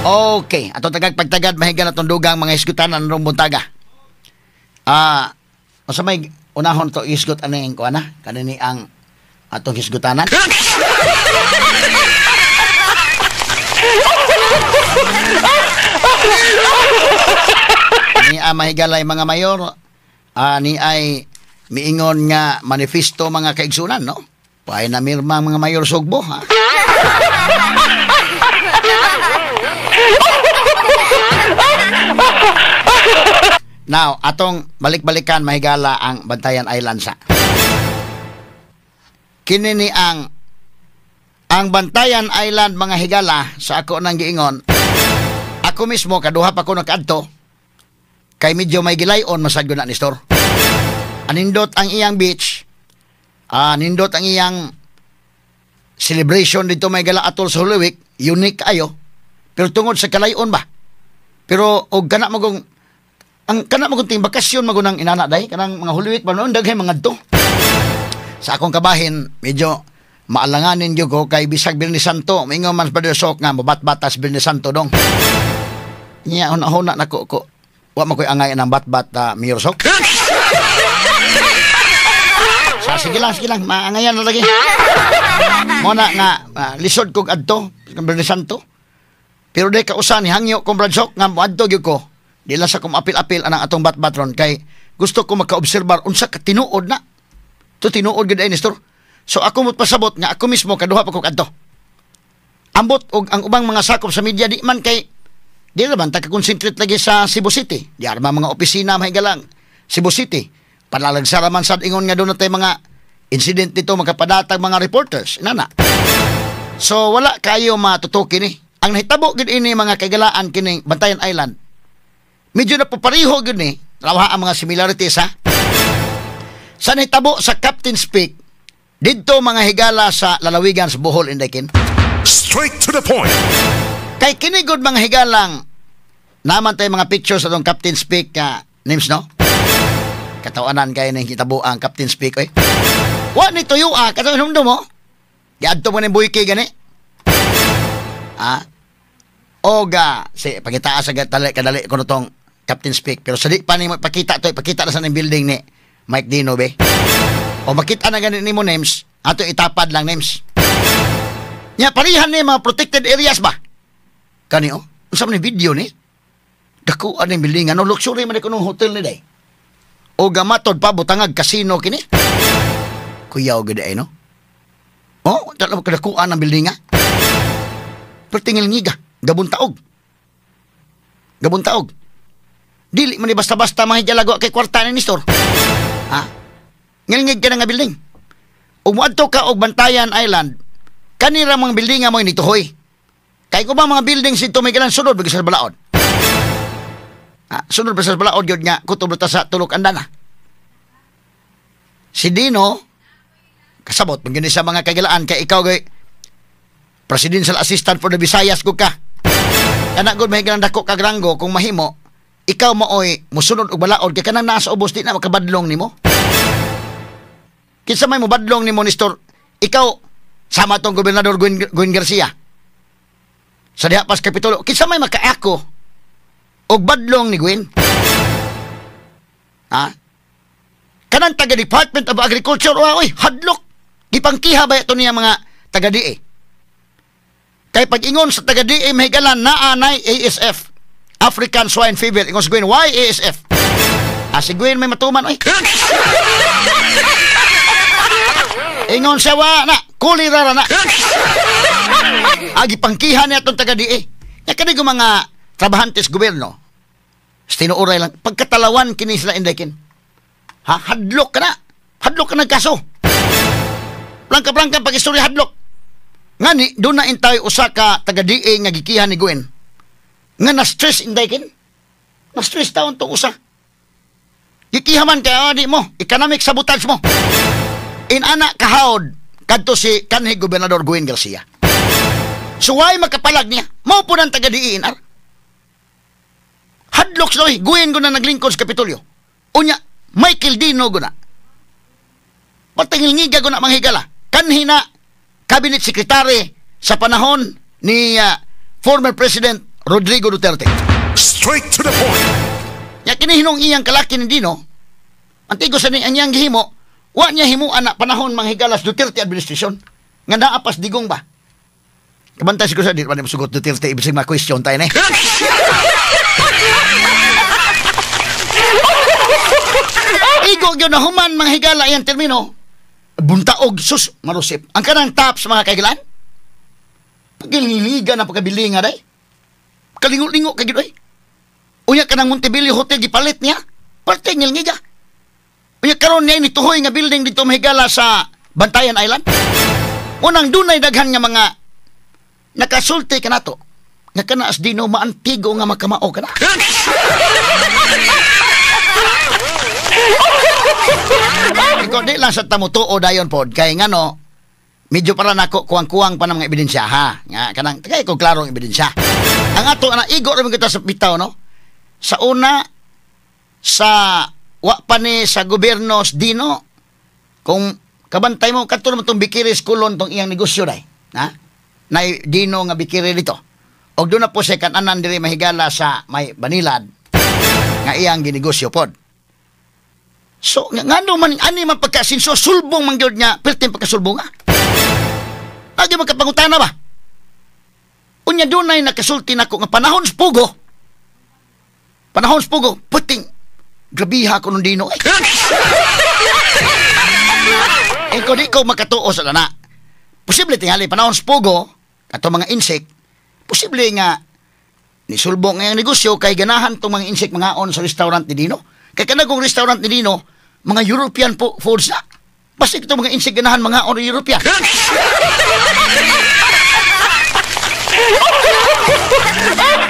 Okay, ato tagag pagtagad mahiga na tong dugang mga hisgutan rong buntaga. Unsa may Unahon to isgot aning kuan na kanini ang atong hisgutanan. Ni ang mahigalay mga mayor, ni ay miingon nga manifesto mga kaigsunan, no? Paay na mirma mga mayor Sugbo, ha? Now, atong balik-balikan mahigala ang Bantayan Island sa. Kini ni ang Bantayan Island mga higala sa ako nang giingon. Ako mismo kaduha pa ko nakaadto. Kay medyo may gilayon masad na ni store. Anindot ang iyang beach. Anindot ang iyang celebration dito may gala atol sa Holy Week, unique ayo. Pero tungod sa kalayon ba? Pero og kana magong ang kana magong ting bakasyon magunang inana day kanang mga Holy Week ba noon daghay mga adto. Sa akong kabahin medyo maalanganin gyud ko kay bisag Biyernes Santo, maingon man Brother Sok nga mobatbatas Biyernes Santo dong. Nya huna-huna nako ko. Wa man koy angay ng batbat Mayor Sok. Sa sige lang, maangayan na lagi. Mo na nga lisod kog adto Biyernes Santo. Pero day kausan hangyo kong Brad Sok nga moadto gyud ko. Di lang sa kong apil-apil anang atong batbat ron kay gusto ko makaobserbar unsa ka tinuod na. To tinuod gyud ay Nestor. So ako mo't pasabot nga ako mismo kaduha pa ko kadto. Ambot og ang ubang mga sakop sa media di man kay di ra man ta ka-concentrate lagi sa Cebu City. Di ara mga opisina mahigalang Cebu City. Panalagsara man sad ingon nga doon na tay mga incident dito makapadatag mga reporters inana. So wala kayo matutuki ni. Ang nahitabo gyud ini mga kagalaan kining Bantayan Island. Medyo na papariho gyud ni, rawa ang mga similarities ha. Sa nahitabo sa Captain's Peak didto mga higala sa lalawigan sa Bohol indekin. Straight to the point. Kay kini gud mga higalang naman tay mga pictures sa atong Captain's Peak names no. Katawanan kay ning hitabo ang Captain's Peak oy. Wa ni tuyo ah, katong hinumdum mo. Giadto mo ning buiki gani. Ah. Oga, si pagitaas sa kadali kadali ko tong Captain's Peak pero sa di pa nimo ipakita to, ipakita na sa ning building ni Mike Dino be. O makita na gani nimo names, ato itapad lang names. Nya parihan ni mga protected areas ba? Kani oh, unsa man ni video ni? Dako ani building ano luxury man kuno hotel ni day. O gamatod pa butangag casino kini. Kuyaw gid ay no. Oh, talo kadakuan ang building ha. Pero tingil ngiga, gabon taog. Gabon taog. Dili man ni basta-basta mahigalago kay kwarta ni Nestor. Ha? Ngilngig ka na nga building. Ug moadto ka og Bantayan Island, kanira mga building nga mo nituhoy. Kay ko ba mga buildings dito may galan sunod bagi sa balaod. Ha? Sunod ba sa balaod gyud nga kutob ta sa tulok andana. Si Dino kasabot man gyud sa mga kagilaan kay ikaw gay Presidential Assistant for the Visayas gud ka. Kana gud may galan dako kag ranggo kung mahimo ikaw maoy musunod og balaod kay kanang naa sa ubos di na makabadlong nimo. Kinsa may mobadlong nimo Nestor? Ikaw sama tong gobernador Gwen Garcia. Sa diha pas Kapitulo, kinsa may makaako og badlong ni Gwen? Ha? Kanang taga Department of Agriculture, oy, hadlok. Gipangkiha ba ito niya mga taga DA? Kay pag-ingon sa taga DA mahigalan naa nay ASF, African Swine Fever. Ingon si Gwen, why ASF? Ah, si Gwen may matuman, oy. Ingon siya, wa na, kulira ra na. Agi pangkihan niya itong taga DA. Ya kani mga trabahantes gobyerno, tinuuray lang, pagkatalawan kini sila indekin. Ha, hadlok ka na. Hadlok ka nagkaso. Plangka-plangka pag-istorya hadlok. Ngani, doon na intay usa ka taga DA nga gikihan ni Gwen. Nga na-stress indekin. Na-stress taon tong usa. Gikiha man kay di mo, economic sabotage mo. Inana kahawd kadto si kanhi Gobernador Gwen Garcia. So why makapalag niya? Mao po ng taga DENR. Hadlok sa Gwen guna naglingkod sa Kapitolyo. Unya, Michael Dino guna. Patingil ngiga guna manghigala. Kanhi na Cabinet Secretary sa panahon ni former President Rodrigo Duterte. Straight to the point. Ya kinihinong iyang kalaki ni Dino, Antigo sa ni ang iyang gihimo, wa niya himuan na panahon mga higalas Duterte administration. Nga naa pas Digong ba? Kabantay siguro sa di man sugot Duterte ibig ma question tayo ni. Igo gyud na human mga higala iyang termino. Buntaog sus marusip. Ang kanang tops mga kahigalaan. Pagililiga na pagkabilinga day. Kalingo-lingo kay gyud oy. Unya kanang Montebello Hotel gipalit niya. Parte ngilngiga. Unya karon niya nituhoy nga building dito mahigala sa Bantayan Island. Unang dunay daghan nga mga nakasulti kanato nga kana as Dino maantigo nga makamao kana. Ikaw di lang sa tamutuo dayon pod kay ngano medyo para nako kuwang-kuwang pa ng mga ebidensya ha. Nga kanang kay ko klarong ebidensya. Ang ato ana igo ra man kita sa bitaw no. Sa una sa wa pa ni sa gobyerno Dino kung kabantay mo kadto naman tong Bikiris Kulon tong iyang negosyo day. Ha? Nay Dino nga Bikiri dito. Og doon na po sa kananan diri mahigala sa may Banilad nga iyang ginegosyo pod. So ngano man ani man pagkasinso sulbong man gyud nga perting pagkasulbong ha. Agi magkapangutana ba? Unya dunay nakasulti nako nga panahon sa pugo. Panahon sa pugo, puting grabiha ko nung Dino. Eh, eh kung di ko makatuo sa lana. Posible tingali panahon sa pugo ato mga insect, posible nga nisulbong nga negosyo kay ganahan tong mga insect mangaon sa restaurant ni Dino. Kay kanagong restaurant ni Dino, mga European po foods na. Basta itong mga insect ganahan mangaon ng European.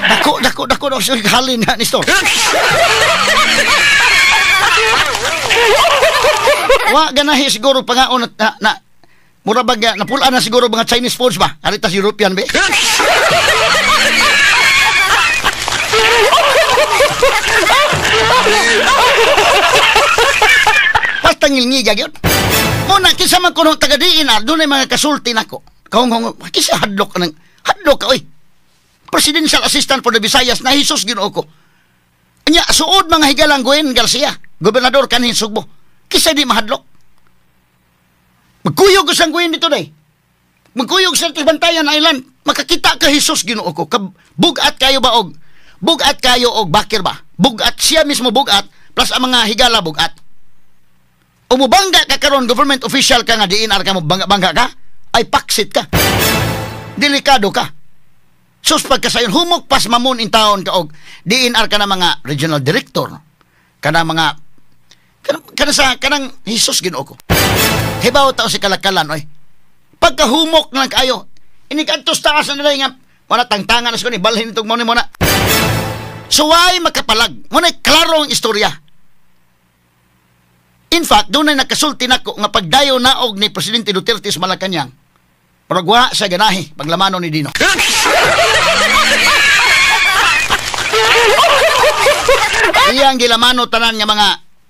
Dako, dako, dako, dako, halin na ni store. Wa ganahi siguro pangaon na mura ba napulaan na siguro mga Chinese foods ba? Haritas European be? Basta ngilngiga yun. Muna, kinsa man kuno taga diin na, doon ay mga kasulti nako. Kahong-hong, kinsa hadlok ka ng, hadlok ka, oy. Presidential Assistant for the Visayas na Jesus Ginoo ko. Nya, suod mga higalang Gwen Garcia, gobernador kanin Sugbo. Kinsa di mahadlok? Magkuyog ko sa Gwen dito day. Magkuyog sa Bantayan Island. Makakita ka Jesus Ginoo ko. Bugat kayo ba og? Bugat kayo og bakir ba? Bugat siya mismo bugat plus ang mga higala bugat. Umubangga ka karon government official ka nga DNR ka mo bangga-bangga ka, ay paksit ka. Delikado ka. Sus pagkasayon humok pas mamon in town ka og DNR ka na mga regional director, kana mga kana sa kanang Jesus Ginoo ko. Hibaw tao si kalakalan oy. Pagkahumok na lang kayo, inigadtos taas na nila nga wala tangtangan na ni balhin itong mo ni muna. Suway makapalag. Muna klaro ang istorya. In fact, doon ay nakasulti nako nga pagdayo naog ni Presidente Duterte sa Malacañang. Paragwa sa ganahi paglamano ni Dino. Iyang gilamano tanan nga mga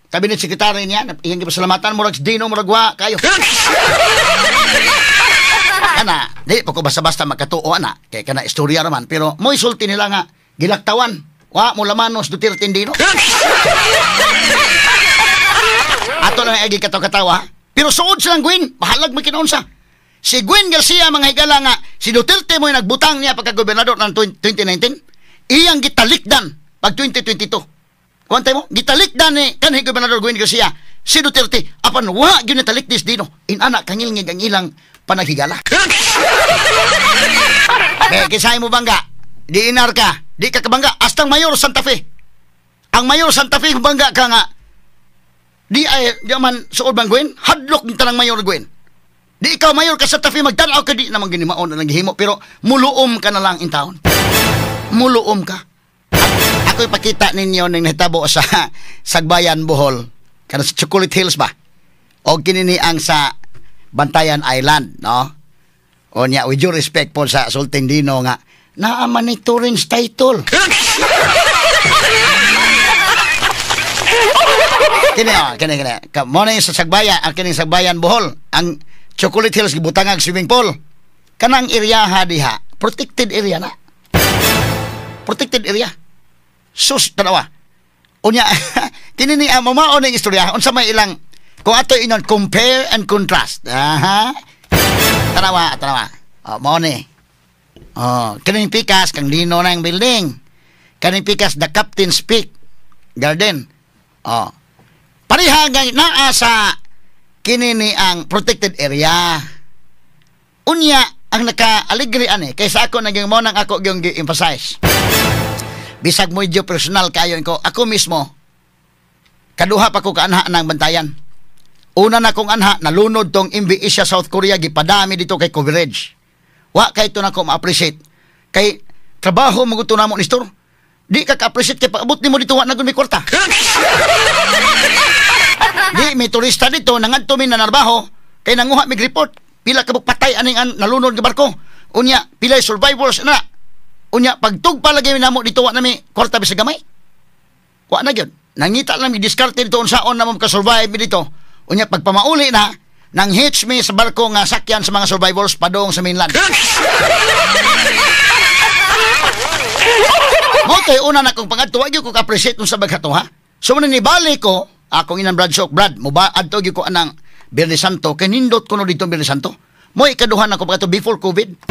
cabinet secretary niya, iyang gipasalamatan murag Dino murag wa kayo. Kana, di pa ko basta-basta makatuo ana, kay kana istorya raman, pero mo'y sulti nila nga gilaktawan. Wa mo lamanos Duterte Dino. Ato lang ay katawa-katawa. Pero suod silang Gwen, bahalag makinaunsa. Si Gwen Garcia mga higala nga si Duterte mo'y nagbutang niya pagka-gobernador ng 2019, iyang gitalikdan pag 2022. Kuwantay mo, gitalikdan ni kanhi Gobernador Gwen Garcia si Duterte apan wa gyud nitalikdis Dino. Inana kangilngig ang ilang panaghigala. Eh, kisay mo bangga, di inar ka, di ka kabangga, astang Mayor Santa Fe. Ang Mayor Santa Fe bangga ka nga di ay di man suod bang Gwen, hadlok ni tanang Mayor Gwen. Di ikaw mayor ka Santa Fe magtan-aw ka di naman ginimaon na naghimo pero muluom ka na lang in town. Muluom ka. Ako ipakita ninyo ning nahitabo sa Sagbayan Bohol, kana sa Chocolate Hills ba? O kinini ang sa Bantayan Island, no? O niya, with due respect po sa Sultan Dino nga naa man ni Torrens title. Kini oh, kini kini. Mo na sa Sagbayan, ang kining Sagbayan Bohol, ang Chocolate Hills gibutangag swimming pool. Kanang area diha, protected area na. Protected area. Sus tanawa. Unya Kini ni ang mao ning istorya unsa may ilang kung ato inon compare and contrast. Aha. Tanawa, tanawa. Oh, mao ni. Oh, kining pikas kang Dino na ang building. Kaning pikas the Captain's Peak Garden. Oh. Pareha naa sa kini ni ang protected area. Unya ang naka-aligri ani kaysa ako naging mo nang ako gyung gi-emphasize. Bisag mo medyo personal kayo ko, ako mismo kaduha pa ko kaanha ng Bantayan. Una na kong anha, nalunod tong MV Asia South Korea, gipadami dito kay coverage. Wa kay ito na ko ma-appreciate. Kay trabaho mo gusto namo ni store. Di ka ka-appreciate kay paabot nimo dito wa na gud may kwarta. Di may turista dito nangadto mi nanarbaho kay nanguha mig report. Pila ka patay aning nalunod nga barko. Unya pila survivors na. Unya pagtugpa lagi namo dito wa na mi kwarta bisag gamay. Wa na gyud. Nangita lang mi diskarte dito unsaon na mo maka-survive mi dito. Unya pagpamauli na nang hitch mi sa barko nga sakyan sa mga survivors padung sa mainland. Mo kay una na kong pangadto wa gyud ko ka-appreciate unsa baghato ha. So man nibalik ko akong inang Brad Sok Brad mo ba adto gyud ko anang Biyernes Santo kay nindot ko no dito Biyernes Santo. Mo ikaduhan ako pagkato before COVID.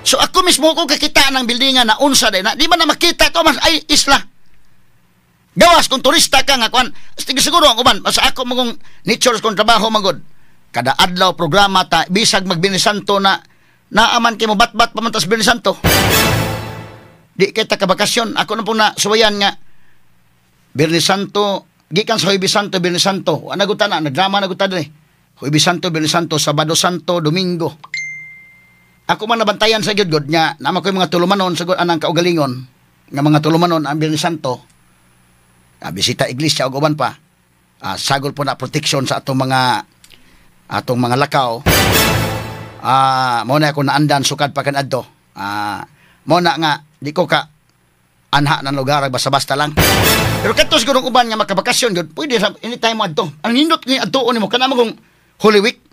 So ako mismo ko kakita ng buildingan na unsa day na di man na makita to mas ay isla. Gawas kung turista ka nga kuan, siguro ang uban sa ako magong nature kung trabaho magod. Kada adlaw programa ta bisag mag Biyernes Santo na naaman kay mo batbat pa man tas Biyernes Santo. Di kita ka bakasyon. Ako na po na suwayan nga Biyernes Santo, gikan sa Huwebes Santo, Biyernes Santo. Wa naguta na, nagdrama naguta diri. Huwebes Santo, Biyernes Santo, Sabado Santo, Domingo. Ako man nabantayan sa gyud god nya, naman ko yung mga tulumanon sa anang kaugalingon nga mga tulumanon ang Biyernes Santo. Bisita iglesia og uban pa. Sagol po na protection sa atong mga lakaw. Mao na ako naandan sukad pa kanadto. Mao na nga di ko ka anha ng lugar basta-basta lang. Pero kadto siguro uban nga makabakasyon gyud, pwede sa anytime mo adto. Ang nindot ni adtuon nimo kana magong Holy Week.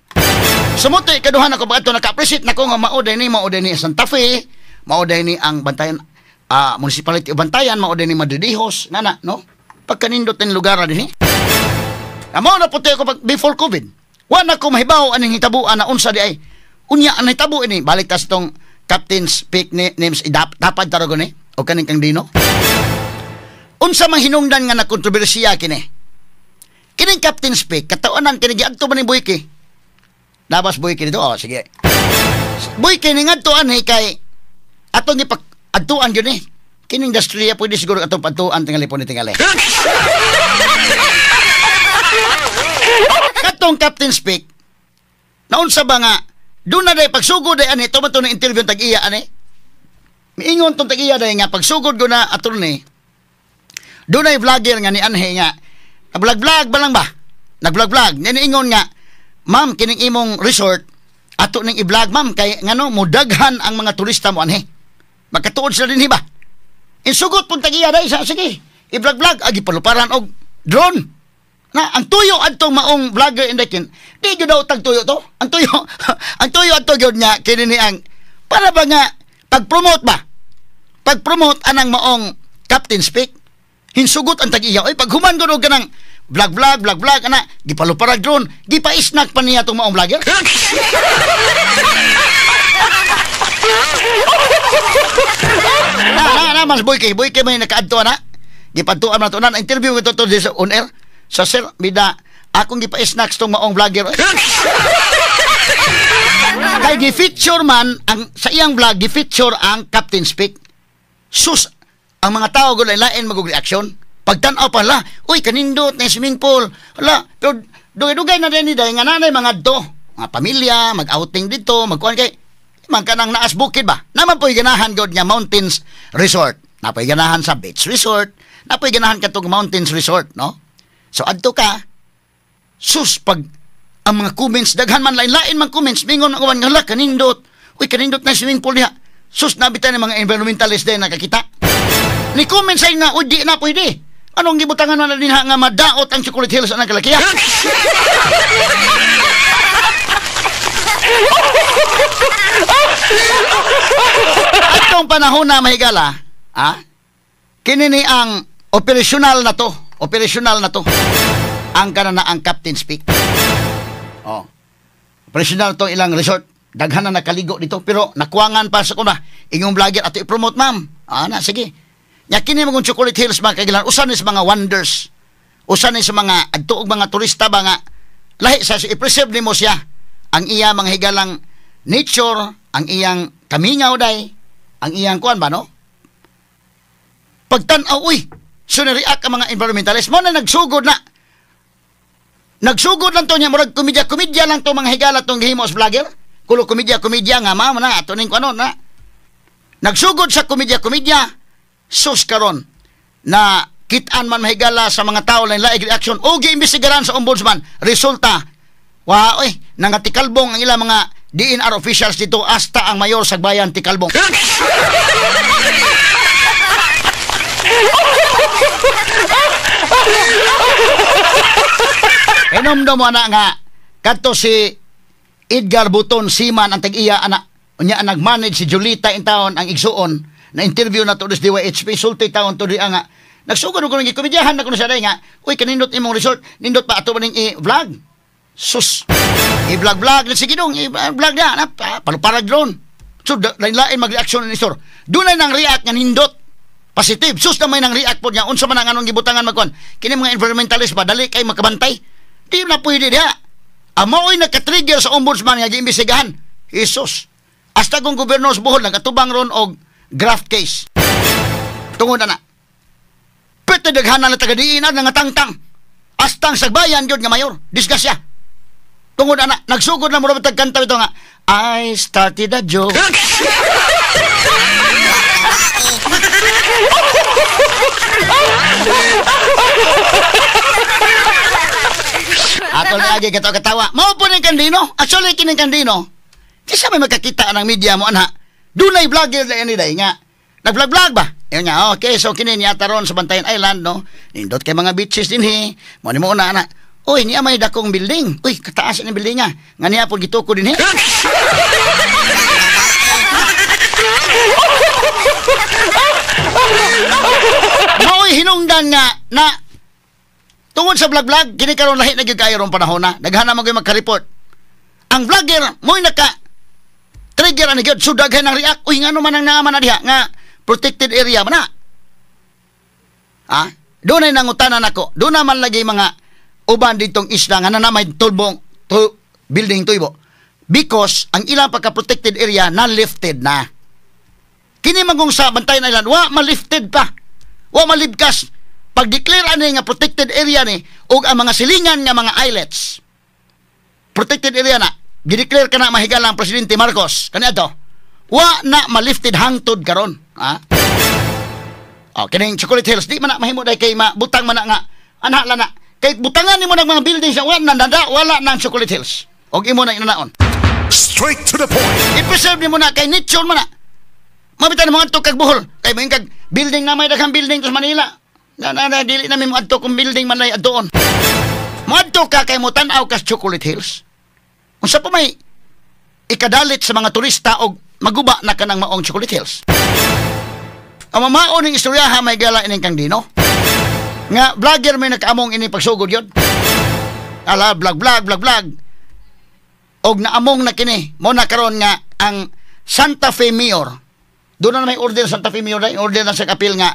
Sumutoy kaduhan ako pag adto naka-appreciate nako nga mao day ni Santa Fe, mao day ni ang Bantayan, municipality of Bantayan, mao day ni Madridijos, nana no. Pagkanindot ni lugar dinhi. Amo na puti ako pag before COVID. Wa na ko mahibaw aning hitabuan na unsa di ay. Unya ang hitabo ini balik ta sa tong Captain's Peak ni names idapad taragon ni o kaning kang Dino. Unsa man hinungdan nga na kontrobersiya kini? Kining Captain's Peak katawanan kini giadto man ni Boyke. Labas Boyke dito. Oh, sige. Boyke ni ngadto anhi kay atong gipak adtuan gyud ni. Kining industriya pwede siguro atong padtuan tingali po ni tingali. Katong Captain's Peak naunsa ba nga doon na day pagsugod day ani to man to na interview tag-iya ani. Miingon tong tag-iya day nga pagsugod go na attorney. Doon ay vlogger nga ni anhe nga nag-vlog-vlog ba lang ba? Nag-vlog-vlog niingon nga ma'am kining imong resort ato ning i-vlog ma'am kay ngano mudaghan ang mga turista mo anhe. Magkatuod sila dinhi ba? Insugot pong tag-iya day sa sige i-vlog-vlog agi paluparan og drone. Na ang tuyo adtong maong vlogger indekin di gyud daw tag tuyo to. Ang tuyo ang tuyo adto gyud niya kini ni ang para ba nga pag-promote ba? Pag-promote anang maong Captain's Peak. Hinsugot ang tag-iya oy paghuman gud og kanang vlog vlog vlog vlog ana gipaluparag drone gipa-snack pa niya tong maong vlogger. Na mas Boyke may nakaadto ana. Gipadtuan man to na interview ko to sa on air. Sa sir bida akong gipa-snacks tong maong vlogger. Kay gi-feature man ang sa iyang vlog gi-feature ang Captain's Peak. Sus ang mga tao gud lain magug reaksyon. Pagtan-aw pa la, uy kanindot na swimming pool. Hala, pero dugay-dugay na din ni day nga nanay mga adto. Mga pamilya mag-outing dito, magkuan kay man kanang naas bukid ba. Naman po'y ganahan gud nga mountains resort. Napoy ganahan sa beach resort, napoy ganahan katong mountains resort, no? So adto ka sus pag ang mga comments daghan man lain-lain man comments mingon ang uban nga hala kanindot. Uy kanindot na swimming pool diha. Sus nabitan ng mga environmentalist din nakakita. Ni comments ay nga uy di na pwede. Anong gibutangan man na dinha nga madaot ang Chocolate Hills anang kalakiya? Atong panahon na mahigala, ah, kini ni ang operational na to. Operational na to. Ang kana na ang Captain's Peak. Oh. Operational to ilang resort. Daghan na nakaligo dito pero nakuangan pa sa kuna. Ingong vlogger ato i-promote, ma'am. Ah, na sige. Nya kini mong Chocolate Hills, mga kagilan, usa ni sa mga wonders. Usa ni sa mga adto og mga turista ba nga lahi sa i-preserve nimo siya. Ang iya mga higalang nature, ang iyang kamingaw day, ang iyang kuan ba, no? Pagtan-aw, uy, so ni-react ang mga environmentalist mo na nagsugod na. Nagsugod lang to niya, murag komedya-komedya lang to mga higala tong gihimo sa vlogger. Kulo komedya-komedya nga mao na ato ning kuno na. Nagsugod sa komedya-komedya, sus karon na kitaan man mahigala sa mga tao lang laing reaction o giimbestigaran sa ombudsman. Resulta, wa oy, nangatikalbong ang ilang mga DNR officials dito hasta ang mayor sa bayan tikalbong. Inomdom mo na nga kadto si Edgar Buton Siman ang tag-iya ana unya ang nag-manage si Julita in town ang igsuon na interview na to des DYHP sulti taon to di nga nagsugod ko nang komedyahan na kuno siya nga uy kanindot imong resort nindot pa ato maning i-vlog, sus i-vlog vlog na sige dong i-vlog na na paluparag drone. So lain-lain mag-reaction ni sir, dunay nang react nga nindot positive, sus na may nang react po niya unsa man ang anong gibutangan magkuan kini mga environmentalist ba dali kay makabantay di na pwede diha. Amo oy naka-trigger sa ombudsman nga giimbestigahan. Jesus, hasta kung gobyerno sa Bohol nagatubang ron og graft case tungod na pwede daghanan na taga-diin na nangatangtang astang sagbayan gyud nga mayor disgrasya tungod ana nagsugod na mura tag kanta ito nga I started a joke. Ato lagi katawa-katawa. Mao po ning kandino. Actually kining kandino. Di sa may magkakita ng media mo anha. Dunay vlogger na ini day nga. Nag-vlog-vlog ba? Yun nga, okay, so kini niya taron sa Bantayan Island, no? Nindot kay mga beaches dinhi. Mo ni mo una ana. Uy, niya may dakong building. Uy, kataas ni building nga. Nga niya po gituko dinhi. Maoy hinungdan nga na tungod sa vlog-vlog, kini karon lahi na gyud kaayo rong panahon na. Daghan na man gyud magka-report. Ang vlogger mo'y naka trigger ani gyud, so daghan ang react. Uy, ngano man ang naaman na diha nga protected area man na. Ah, doon ay nangutanan ako. Doon naman lagi mga uban ditong isla nga na may tulbong to, building tuybo. Because ang ilang pagka-protected area na lifted na. Kini man sa Bantayan Island, wa ma-lifted pa. Wa malibkas. Pag-declare ani nga protected area ni og ang mga silingan nga mga islets. Protected area na. Gideclare ka na mahigala ang Presidente Marcos. Kani ato. Wa na malifted hangtod karon. Ha? Oh, kining Chocolate Hills di man na mahimo dai kay mabutang man na nga anha la na. Kay butangan nimo ng mga buildings wa na nanda, wala nang Chocolate Hills. Og imo na inanaon. Straight to the point. I-preserve nimo na kay nature man na. Mabitan mo adto kag Bohol. Kay moing kag building na may daghang building sa Manila. Na na, na dili na mi moadto kung building man lay adtoon. Moadto ka kay motan-aw ka sa Chocolate Hills. Unsa pa may ikadalit sa mga turista og maguba na kanang maong Chocolate Hills. Ang mamao ning istoryaha may gala ining kang Dino. Nga vlogger may nakaamong ini pagsugod yun. Ala vlog vlog vlog vlog. Og naamong na kini mo na karon nga ang Santa Fe Mayor. Doon na may order Santa Fe Mayor, order na sa kapil nga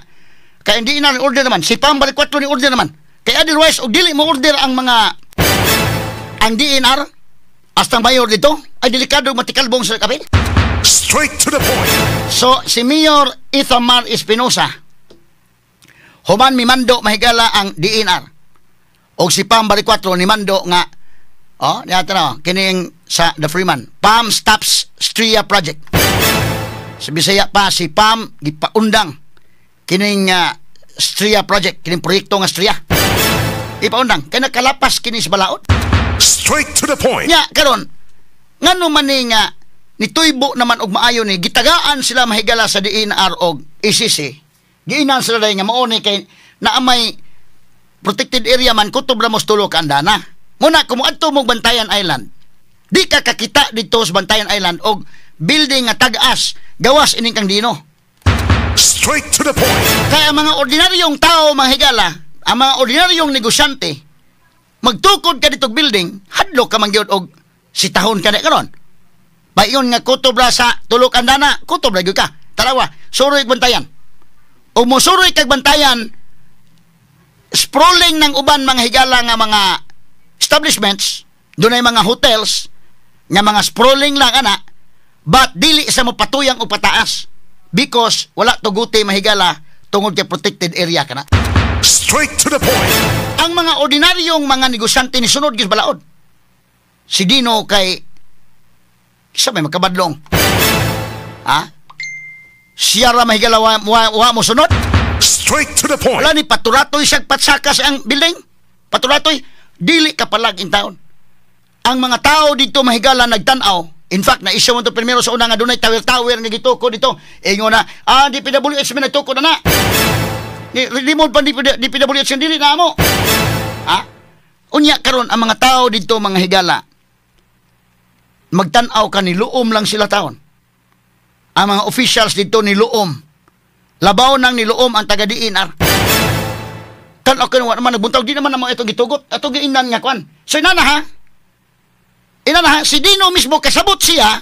kaya hindi na order naman si Pam balik 4 ni order naman. Kaya otherwise og dili mo order ang mga ang DNR hasta mayor dito ay delikado matikalbong sa kapil. Straight to the point. So si Mayor Ithamar Espinosa human mimando mahigala ang DNR og si Pam balik 4 ni mando nga oh niya na kining sa The Freeman Pam stops Stria Project. Sa Bisaya pa si Pam gipaundang kining Stria Project, kining proyekto nga Stria. Ipaundang kay nakalapas kini sa balaod. Straight to the point. Nya karon ngano man ni nga nituybo naman og maayo ni gitagaan sila mahigala sa DNR og ECC. Giinan sila dai nga mao ni kay naamay protected area man kutob ra mos tulo ka andana. Muna kung moadto mo Bantayan Island, di ka kakita didto sa Bantayan Island og building nga tag-as gawas ining kang Dino. Straight to the point. Kaya mga ordinaryong tao mga higala, Ang mga ordinaryong negosyante, magtukod ka ditong building, hadlok ka man gyud og sitahon ka na karon. Bayon nga kutob ra sa tulok andana, kutob ra gyud ka. Tarawa, suroy Bantayan. O musuroy kag Bantayan, sprawling ng uban, mga higala, nga mga establishments, dunay mga hotels, nga mga sprawling lang ana, but dili sa mo patuyang o pataas because wala tuguti, mahigala, tungod kay protected area kana. Straight to the point. Ang mga ordinaryong mga negosyante ni sunod gyud balaod. Si Dino kay sa may makabadlong. Ha? Siya ra, mahigala, wa mo sunod. Straight to the point. Wala ni paturatoy siyang patsakas ang building. Paturatoy, dili ka palag in town. Ang mga tao dito, mahigala, nagtan-aw. In fact, na-issue mo to primero sa una nga dunay tower-tower nga gituko dito. Ingon na, DPWH may nagtuko na na. Ni remote pa DPWH nga dili na amo. Ha? Unya karon ang mga tao dito, mga higala, magtan-aw ka, niluom lang sila taon. Ang mga officials dito niluom. Labaw nang niluom ang taga DENR. Tan-aw ka, wa naman nagbuntag, di naman naman itong gitugot. Ato giinan nga kwan. So inana ha. Inana ha, si Dino mismo kasabot siya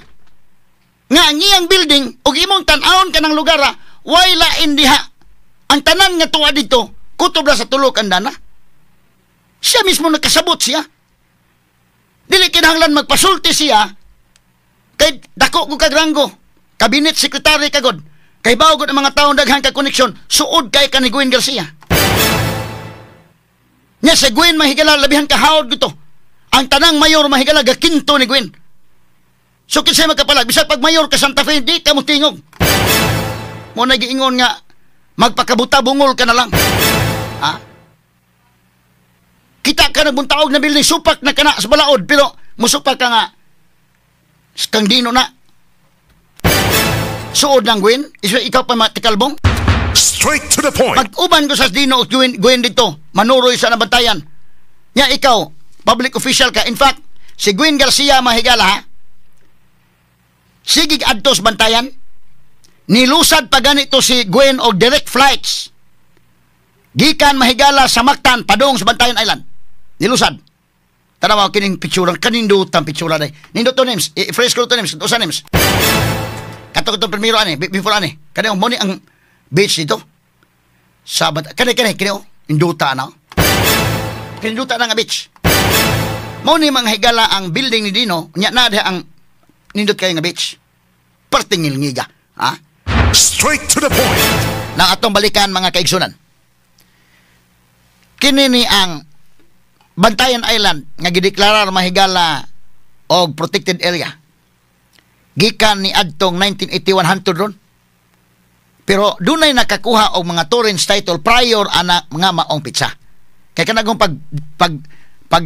nga ang iyang building ug imong tan-awon ka ng lugar ha, way lain diha. Ang tanan nga tuwa dito, kutob ra sa tulok ang dana. Siya mismo nakasabot siya. Dili kinahanglan magpasulti siya kay dako ko kag ranggo. Cabinet secretary kagod. Kay bawo gud ang mga taong daghan kag koneksyon, suod kay ka ni Gwen Garcia. Nya sa Gwen, mahigala, labihan ka hawd gito. Ang tanang mayor, mahigala, gakinto ni Gwen. So kinsay makapalag, bisag pag mayor ka Santa Fe, di ka mo tingog. Mo na giingon nga magpakabuta bungol ka na lang. Ha? Kita ka nagbuntaog na building, supak na kana sa balaod, pero musupak ka nga kang Dino na. Suod ng Gwen, ikaw pa matikalbong. Straight to the point. Mag-uban ko sa Dino o Gwen, Gwen dito, manuroy sa nabantayan. Nya ikaw, public official ka. In fact, si Gwen Garcia, mahigala ha, sige adtos Bantayan, nilusad pa ganito si Gwen og direct flights. Gikan, mahigala, sa Mactan, padung sa Bantayan Island. Nilusad. Tanawa kining picture, kanindot ang picture day. Nindot to names, i-fresh ko to names, usa names. Kato ko primero ani, before ani. Kani mo ni ang beach dito. Sa kani kani kini oh, induta na. Kininduta na nga beach. Mao ni, mga higala, ang building ni Dino, nya na diha ang nindot kayo nga beach. Perting ngilngiga, ha? Straight to the point. Na atong balikan, mga kaigsunan. Kini ni ang Bantayan Island nga gideklarar, mahigala, og protected area. Gikan ni adtong 1981 hantod ron. Pero dunay nakakuha og mga Torrens title prior ana mga maong pitsa. Kay kanagong pag pag pag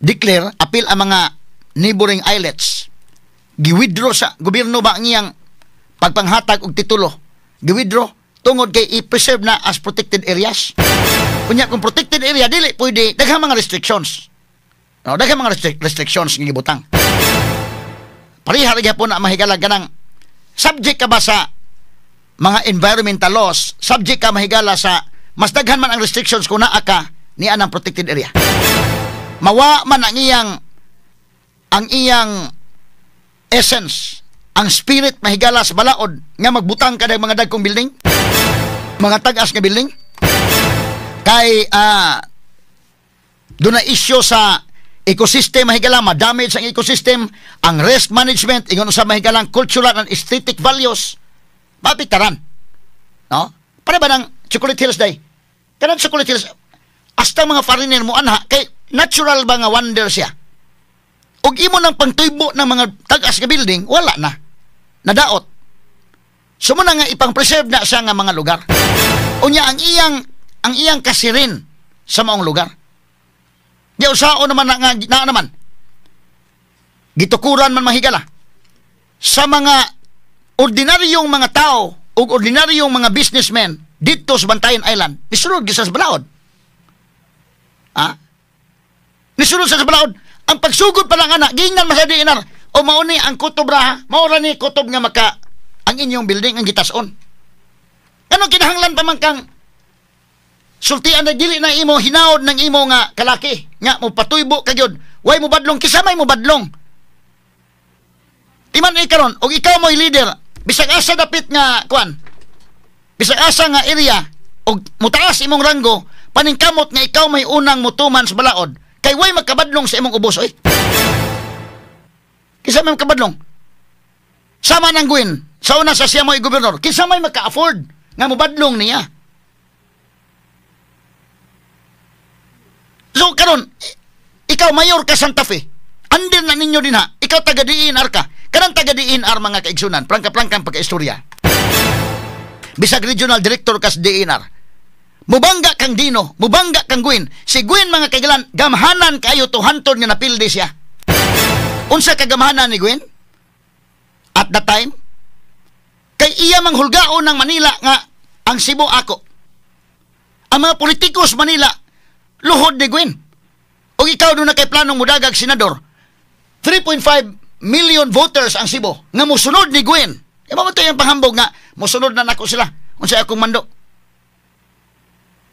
declare apil ang mga neighboring islets. Gi-withdraw sa gobyerno ba ang iyang pagpanghatag og titulo. Gi-withdraw tungod kay i-preserve na as protected areas. Kunya kung protected area, dili pwede daghang mga restrictions. No, daghang mga restrictions nga gibutang. Pareha ra gyapon na, mahigala, ganang subject ka ba sa mga environmental laws, subject ka, mahigala, sa mas daghan man ang restrictions kung naa ka ni anang protected area. Mawa man ang iyang essence, ang spirit, mahigala, sa balaod nga magbutang ka ng mga dagkong building, mga tag-as nga building kay doon na issue sa ecosystem, mahigala, ma-damage ang ecosystem, ang risk management, ingon sa, mahigala, cultural and aesthetic values mapitaran, no? Para ba ng Chocolate Hills day, kanang Chocolate Hills, hasta mga foreigner mo anha kay natural ba nga wonder siya, ug imo nang pangtuybo ng mga tag-as nga building, wala na, nadaot. So mo na nga ipang-preserve na siya nga mga lugar. Unya ang iyang kasirin sa maong lugar. Di usao naman na, nga, na naman. Gitukuran man, mahigala. Sa mga ordinaryong mga tao o ordinaryong mga businessmen dito sa Bantayan Island, nisunod gyud sa balaod. Ha? Nisunod sa balaod. Ang pagsugod pa lang ana, giingnan man sa DENR, o mao ni ang kutob ra, mao ra ni kutob nga maka ang inyong building ang gitason. Ano kinahanglan pa man kang Sultian na dili na imo hinaod ng imo nga kalaki nga mo patuybo ka gyud. Way mo badlong, kinsa may mo badlong? Timan ni karon og ikaw mo'y leader bisag asa dapit nga kuan, bisag asa nga area og mutaas imong ranggo, paningkamot nga ikaw may unang mutuman sa balaod kay way magkabadlong sa imong ubos oy. Kinsa may makabadlong? Sama ng Gwen, sa una sa siya mo'y gobernador, kinsa may maka-afford nga mobadlong niya? So karon ikaw mayor ka Santa Fe, under na ninyo din ha, ikaw taga DNR ka, kanang taga DNR mga kaigsunan, prangka-prangkang pagkaistorya. Bisag regional director ka sa DNR, mubangga kang Dino, mubangga kang Gwen. Si Gwen mga kaigalan, gamhanan kayo to hantod nga napildi siya. Unsa kagamhanan ni Gwen? At that time, kay iya manghulgaon ng Manila nga ang Cebu ako. Ang mga politiko sa Manila, luhod ni Gwen. O ikaw doon na kay planong mudagag senador, 3.5 million voters ang Cebu nga musunod ni Gwen. E ba ito yung panghambog nga musunod na nako sila? Unsa akong mando?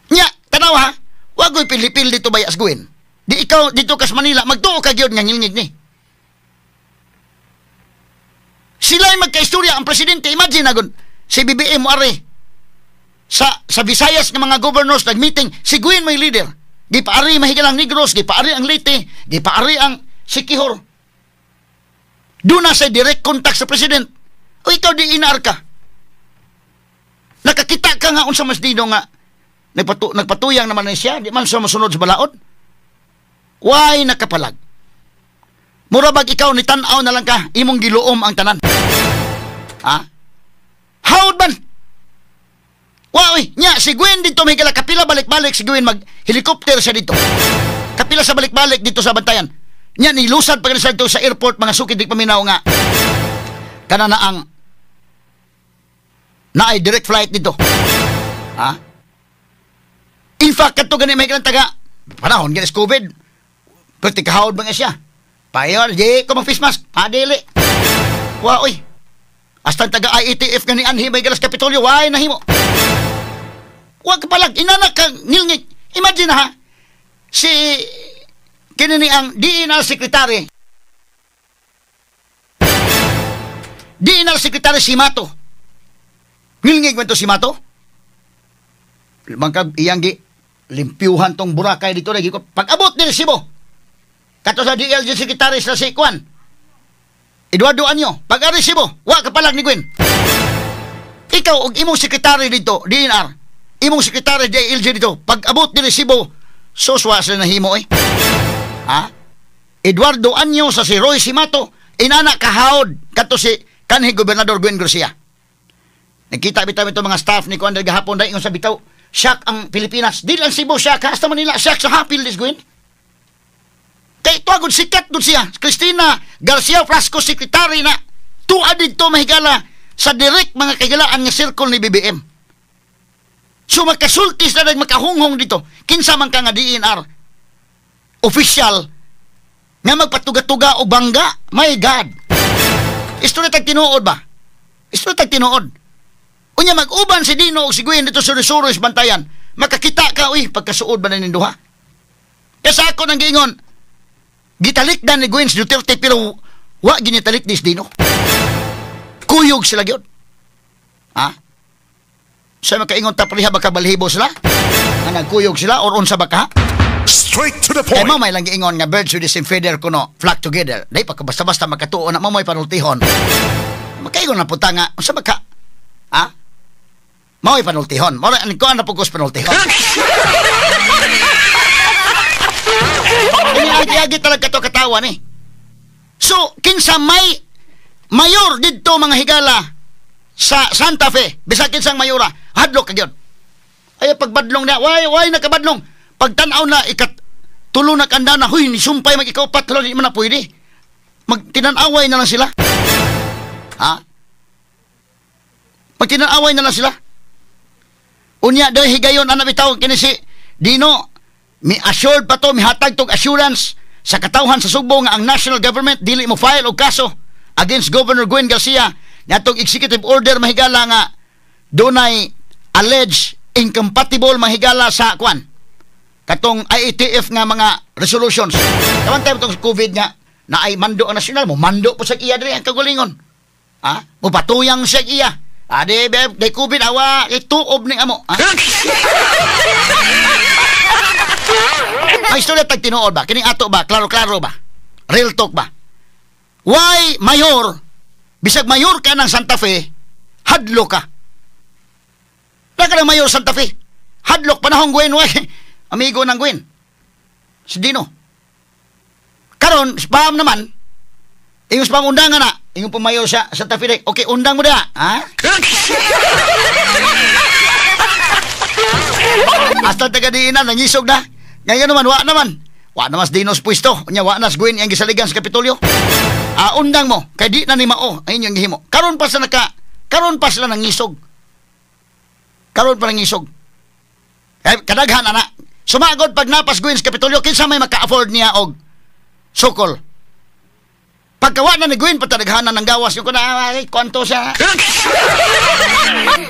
Nya, tanaw ha, wagoy pili-pili dito bayas Gwen. Di ikaw dito kas Manila, magtuo ka gyud nga ngilngig ni. Sila ay magkaistorya ang presidente. Imagine na gun, si BBM mo ari sa Visayas nga mga governors nag-meeting, si Gwen may leader. Gipaari mahigalang Negros, gipaari ang Leyte, gipaari ang Sikihor. Doon na sa direct contact sa president. O ikaw di inaar ka. Nakakita ka nga unsa mas dino nga nagpatuyang naman na siya, di man siya masunod sa balaod. Why nakapalag? Mura bag ikaw ni tan-aw na lang ka, imong giluom ang tanan. Ha? Howd man? Wow, nya si Gwen dito may gala kapila balik-balik si Gwen mag helicopter siya dito. Kapila sa balik-balik dito sa Bantayan. Nya nilusad pa siya dito sa airport mga sukid di paminaw nga. Kana na ang naay direct flight dito. Ha? In fact kadto gani may galang taga panahon gani COVID. Pero tikahawd ba nga siya? Payon, di ko mag face mask. Padili. Wa oy. Hasta taga IATF nga ni anhi may galas Kapitolyo, why nahimo? Wa ka palag inanak kang ngilngig. Imagine ha. Si kini ni ang DNR secretary. DNR secretary si Mato. Ngilngig man to si Mato. Bangkag iyang gi limpyuhan tong Boracay dito lagi ko. Pag-abot ni resibo. Kato sa DLG secretary sa si Kwan. Eduardo Anyo, pag-aresibo, wa ka palag ni Gwen. Ikaw og imong sekretary dito, DNR, imong sekretary DLG dito, pag-abot ni resibo, suswa sila nahimo eh. Ha? Eduardo Anyo sa si Roy Simato, inana kahawd kato si kanhi Gobernador Gwen Garcia. Nagkita bitaw ito mga staff ni Kwan dahil gahapon dahil sa bitaw, shock ang Pilipinas. Di lang Cebu shock, hasta Manila shock sa hapil this Gwen. Kay tuagod sikat dun siya, Cristina Garcia Frasco, secretary na tuwa dito mahigala sa direct mga kahigalaan nga circle ni BBM. So makasultis na dahil makahunghong dito. Kinsa man ka nga DNR official nga magpatuga-tuga o bangga. My God! Istorya tag tinuod ba? Istorya tag tinuod. Unya mag-uban si Dino o si Gwen dito sa Suri-Suri sa Bantayan. Makakita ka, uy, pagkasuod ba na ninduha? Kasi ako nang giingon, gitalikdan ni Gwen si Duterte pero wa ginitalik ni Dino. Kuyog sila gyud. Ha? Sa makaingon ta pareha ba kabalhibo sila? Nga nagkuyog sila or unsa ba ka? Straight to the Kay point. mo may lang giingon nga birds with the same feather kuno flock together. Dai pa ka basta-basta makatuo na mo may panultihon. Makaingon na punta nga unsa ba ka? Ha? Mao'y panultihon. Mao ra ko na pugos panultihon. Iniagi-agi talaga to katawan eh. So, kinsa may mayor didto mga higala sa Santa Fe, bisag kinsang mayora, hadlok ka gyud. Ay pagbadlong na, why nakabadlong? Pagtan-aw na ikat tulo na kanda na, huy, nisumpay mag ikaw patlo, di man na pwede. Magtinan-away na lang sila. Ha? Magtinan-away na lang sila. Unya, dahil higayon, anak bitaw, kini si Dino, mi assured pa to, mihatag tog assurance sa katawhan sa Sugbo nga ang national government dili mo file og kaso against Governor Gwen Garcia niadtong executive order mahigala nga dunay alleged Incompatible, mahigala, sa kwan katong IATF nga mga resolutions. Taman tayo itong COVID nga na ay mando ang nasyonal mo, mando po sa iya diri ang kagulingon. Ha? Mupatuyang siya iya. Ade, di COVID awa, ituob ni amo. Ha? Ang istorya tag tinuod ba? Kining ato ba? Klaro-klaro ba? Real talk ba? Why mayor? Bisag mayor ka ng Santa Fe, hadlo ka. Wala ka ng mayor Santa Fe. Hadlok panahong Gwen, why? Amigo ng Gwen. Si Dino. Karon, spam naman. Ingong spam undangan na. Ingong pumayo sa Santa Fe. Okay, undang mo da. Ha? Hasta taga diin na, nangisog na. Ngayon naman, wa naman. Wa naman si Dino's pwesto. Unya, wa na si Gwen yung gisaligan sa Kapitolyo. Ah, undang mo. Kay di na ni Mao. Ayun yung gihimo. Karon pa sila karon pa sila nangisog. Karon pa nangisog. Eh, kadaghan, ana. Sumagod pag napas Gwen sa Kapitolyo, kinsa may maka-afford niya og sukol. Pagkawa na ni Gwen, patadaghanan ng gawas. Yung kuna, ay, kwanto siya.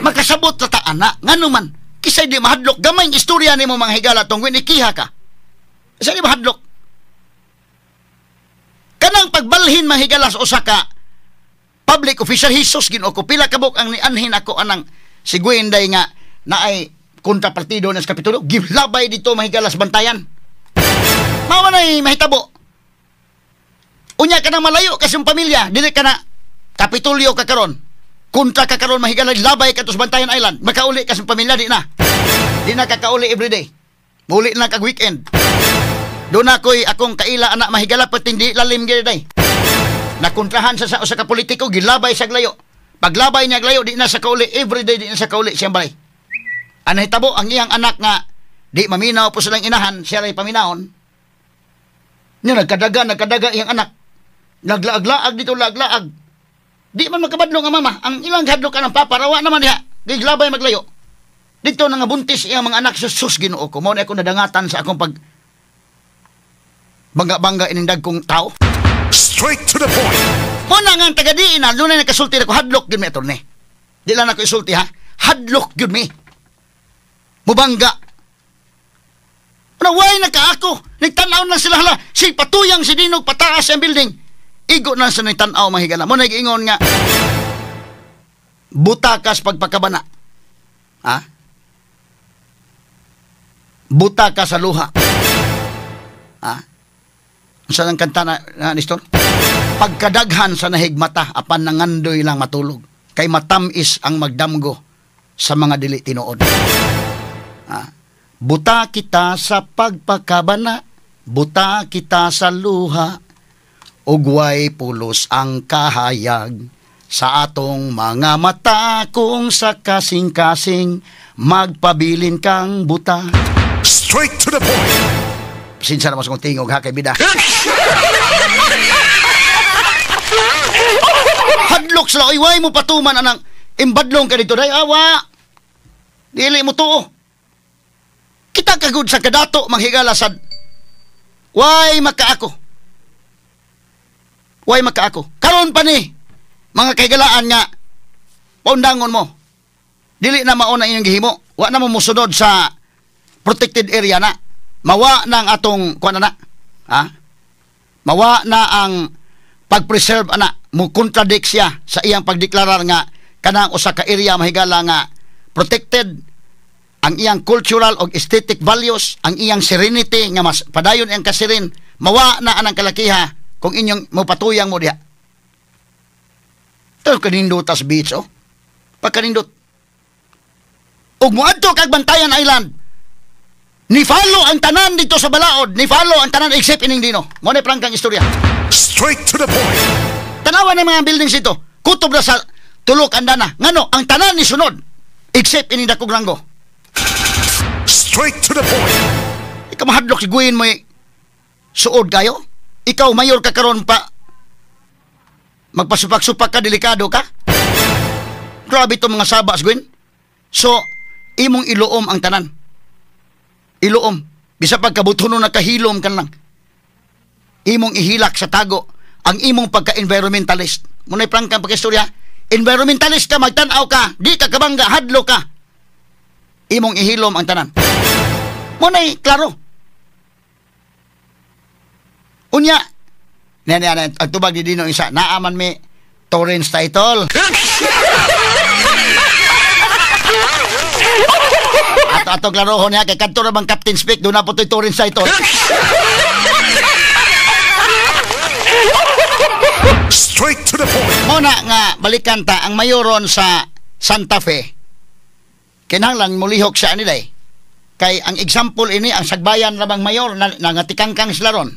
Makasabot sa taana. Nga naman, kisay di mahadlok. Gamay ang istorya ni mo mga higala tong Gwen, ikiha ka. Kisay di mahadlok. Kanang pagbalhin mga higala sa usa ka public official, Jesus Ginoo ko. Pila kabuk ang nianhin ako anang si Gwen day nga naay kontrapartido na sa Kapitolyo. Giblabay dito mga higala sa bantayan. Mao na'y mahitabo. Unya ka na malayo kasi yung pamilya, dili ka na Kapitolyo ka karon. Kontra ka karon mahigala, labay ka to sa Bantayan Island. Makauli ka sa pamilya, di na. Di na kakauli everyday. Muli na kag weekend. Doon ako'y akong kaila anak mahigala pati hindi lalim gid day. Nakontrahan sa usa ka politiko, gilabay sa glayo. Paglabay niya glayo, di na sa kauli everyday, di na sa kauli siyang balay. Ang nahitabo ang iyang anak nga di maminaw po silang inahan, siya ray paminahon. Nya nagkadaga iyang anak. Naglaag-laag dito, laag-laag. Di man makabadlong ang mama. Ang ilang hadlok ka ng papa, rawa naman diha. Giglabay maglayo. Dito na nga buntis iyang mga anak, sus Ginoo ko. Mao na ako nadangatan sa akong pag bangga-bangga inindag kong tao. Straight to the point. Mao na nga ang taga-diin na, doon na nakasulti na ko, hadlok gyud mi, attorney. Di lang ako isulti ha. Hadlok gyud mi. Mubangga. Naway na ka ako. Nagtanaw na sila hala. Si patuyang si Dinog pataas ang building. Igo na sa nagtanaw mahigala. Mo nag-ingon nga butakas pagpakabana. Ha? Buta ka sa luha. Ha? Saan ang kanta na Nestor? Pagkadaghan sa nahigmata apan nangandoy lang matulog. Kay matamis ang magdamgo sa mga dili tinuod. Ha? Buta kita sa pagpakabana, buta kita sa luha, ugway pulos ang kahayag sa atong mga mata kung sa kasing-kasing magpabilin kang buta. Straight to the point. Pasensya naman sa kong tingog ha, kay bida. Hadlok sila, oy, way mo patuman anang imbadlong ka dito, day awa. Dili mo tuo. Kita kagud sa kadato manghigala sad. Way makaako. Way makaako. Karon pa ni mga kahigalaan nga paundangon mo. Dili na mao na inyong gihimo. Wa na mo mosunod sa protected area na. Mawa na ang atong kuan na. Ha? Mawa na ang pag-preserve ana, mo contradict siya sa iyang pagdeklarar nga kanang usa ka area mahigala nga protected ang iyang cultural o aesthetic values, ang iyang serenity nga mas padayon iyang kasirin, mawa na anang kalakiha kung inyong mopatuyang mo diha. Pero kanindutas beach, oh. Pagkanindot. Ug moadto kag Bantayan Island, ni follow ang tanan dito sa balaod, ni follow ang tanan except ining Dino. Mo na prangkang istorya. Straight to the point. Tanawan ng mga buildings dito. Kutob na sa tulok andana. Ngano ang tanan ni sunod except ining dakog ranggo. Straight to the point. Ikaw mahadlok si Gwen mo suod kayo. Ikaw mayor ka karon pa magpasupak-supak ka, delikado ka. Grabe itong mga sabas, Gwen. So, imong iluom ang tanan. Iluom. Bisa pagkabutuno na kahilom ka lang. Imong ihilak sa tago ang imong pagka-environmentalist. Muna'y prangkang pagkistorya. Environmentalist ka, magtanaw ka, di ka kabangga, hadlo ka. Imong ihilom ang tanan. Mao na'y klaro. Unya, niya, niya, ang tubag ni Dino isa, naaman mi Torrens title. Ato ato klarohon niya kay kadto ra bang Captain Speak doon na po to'y Torrens title. Straight to the point. Muna nga balikan ta ang mayoron sa Santa Fe. Kinahanglan mulihok siya nila eh. Kay ang example ini ang sagbayan ra bang mayor na nangatikangkang sila ron.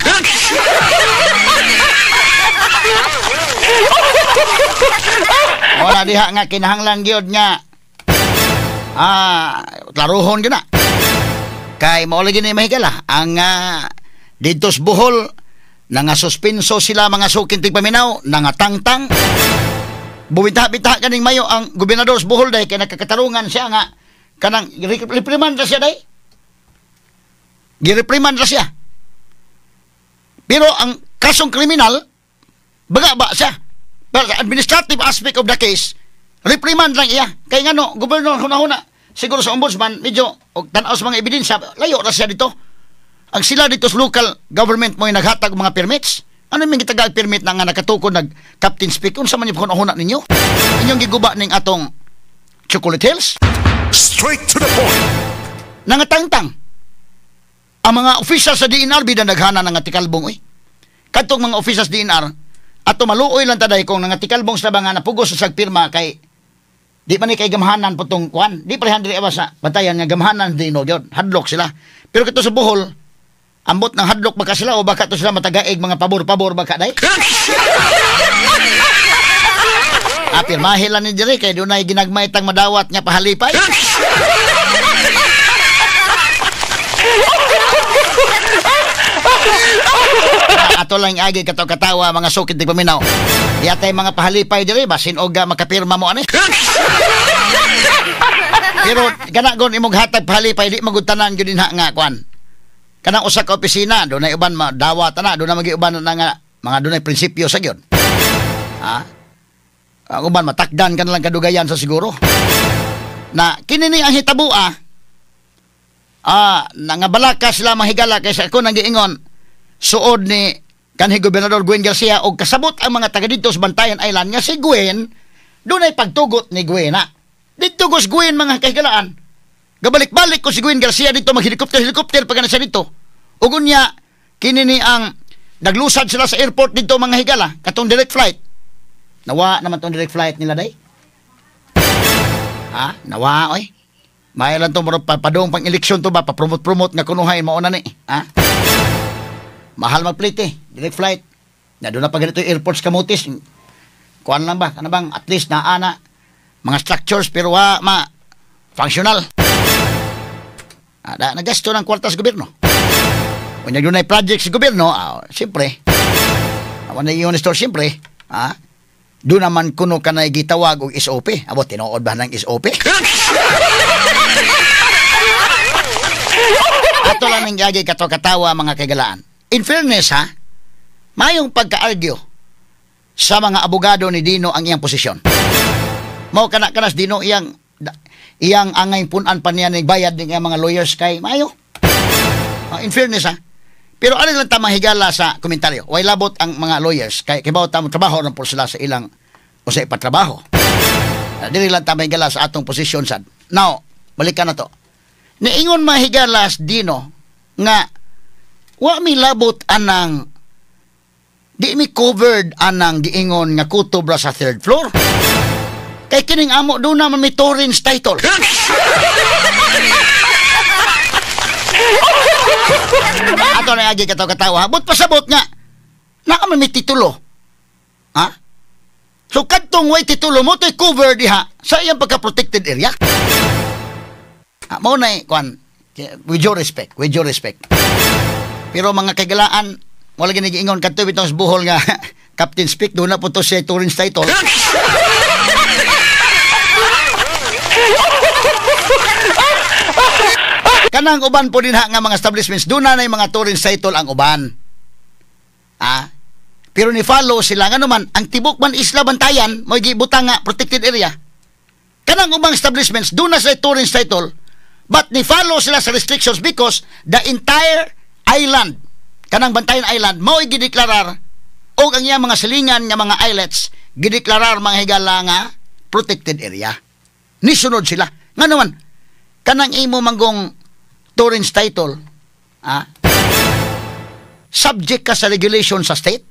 Wala diha nga kinahanglan gyud nga klarohon gyud na. Kay mao lagi ni mahigala ang didto sa Bohol nangasuspenso sila mga sukin tigpaminaw, nangatangtang. Bumita-bita kaning mayo ang gobernador sa Bohol day kay nakakatarungan siya nga kanang reprimand ra siya day. Girepriman ra siya. Pero ang kasong kriminal baga ba siya? Pero sa administrative aspect of the case, reprimand lang iya. Kay ngano, gobernador hunahuna siguro sa ombudsman medyo og tan-aw sa mga ebidensya, layo ra siya dito. Ang sila dito sa local government mo yung naghatag mga permits. Ano yung gitagag permit na nga nakatukod nag Captain Speak? Unsa man yung hunahuna ninyo? Inyong giguba ning atong Chocolate Hills? Straight to the point. Nangatangtang. Ang mga officials sa DNR bida naghana nga tikalbong oy. Kadtong mga officials DNR ato maluoy lang taday kung nangatikalbong sila ba nga napugos sa pirma kay di man ni kay gamhanan po tong kuan. Di parehan diri sa bantayan nga gamhanan di no gyud. Hadlok sila. Pero kito sa Bohol, ambot ng hadlok baka sila o baka to sila matagaig mga pabor-pabor baka day. Pirmahe lang ni diri kay dunay ginagmay tang madawat nga pahalipay. Ato lang agi kataw-katawa mga sukit di paminaw. Yatay mga pahalipay diri basin og makapirma mo ani. Pero kana gon imong hatag pahalipay di magud tanan gyud dinha nga kuan. Kanang usa ka opisina dunay uban madawat ana, dunay magiuban na nga mga dunay prinsipyo sa gyud. Ha? Ang uban matakdan ka na lang kadugayan sa siguro. Na kini ni ang hitaboa. Nangabalaka sila mahigala kay sa ako nang giingon suod ni kanhi Gobernador Gwen Garcia og kasabot ang mga taga didto sa Bantayan Island nga si Gwen dunay pagtugot ni Gwen na. Didto gos Gwen mga kahigalaan. Gabalik-balik ko si Gwen Garcia dito mag-helicopter pag na siya dito. Ug unya kini ni ang naglusad sila sa airport dito mga higala katong direct flight. Nawa naman tong direct flight nila day. Ha? Nawa oy. May lang to padong pang eleksyon to ba pa-promote-promote nga kunuhay mao na ni. Ha? Mahal magplate eh. Direct flight. Na doon na pa ganito yung airports Camotes. Kuan lang ba? Ano bang at least naana mga structures pero wa ma functional. Nagasto ng kwarta sa gobyerno. Kung doon ay project sa gobyerno, siyempre. Awan na iyon store, siyempre. Doon naman kuno ka na gitawag og SOP. Abo, tinuod ba ng SOP? Ato lang ng gagi kato-katawa mga kagalaan. In fairness ha, mayong pagka-argue sa mga abogado ni Dino ang iyang posisyon. Mao kana kanas Dino iyang iyang angay punan pa niya ni bayad ni mga lawyers kay mayo. In fairness ha. Pero ano lang tamang higala sa komentaryo. Way labot ang mga lawyers kay kibaw tamo trabaho ron po sila sa ilang o sa ipatrabaho. Dili lang tamang higala sa atong posisyon sad. Now, balikan na to. Niingon mahigalas Dino nga wa mi labot anang di mi covered anang giingon nga kutob ra sa third floor. Kay kining amo doon naman may Torrens title. Ato na agi kataw-katawa. But pasabot nga naa man may titulo. Ha? So kadtong way titulo mo to'y cover diha sa iyang pagka-protected area. Mao na kuan, with due respect, with due respect. Pero mga kagalaan, wala gini giingon kadto bitong sa Bohol nga Captain Speak doon na po to siya Torrens title. Kanang uban po din ha nga mga establishments, doon na mga Torrens title ang uban. Pero ni follow sila nga naman, ang tibok man isla Bantayan, may gibutang nga protected area. Kanang ubang establishments, doon na sa Torrens title, But ni follow sila sa restrictions because the entire island, kanang Bantayan Island, mao'y gideklarar og ang iyang mga silingan nga mga islets gideklarar, mga higala, nga protected area. Nisunod sila. Nga naman, kanang imo manggong Torrens title, subject ka sa regulation sa state.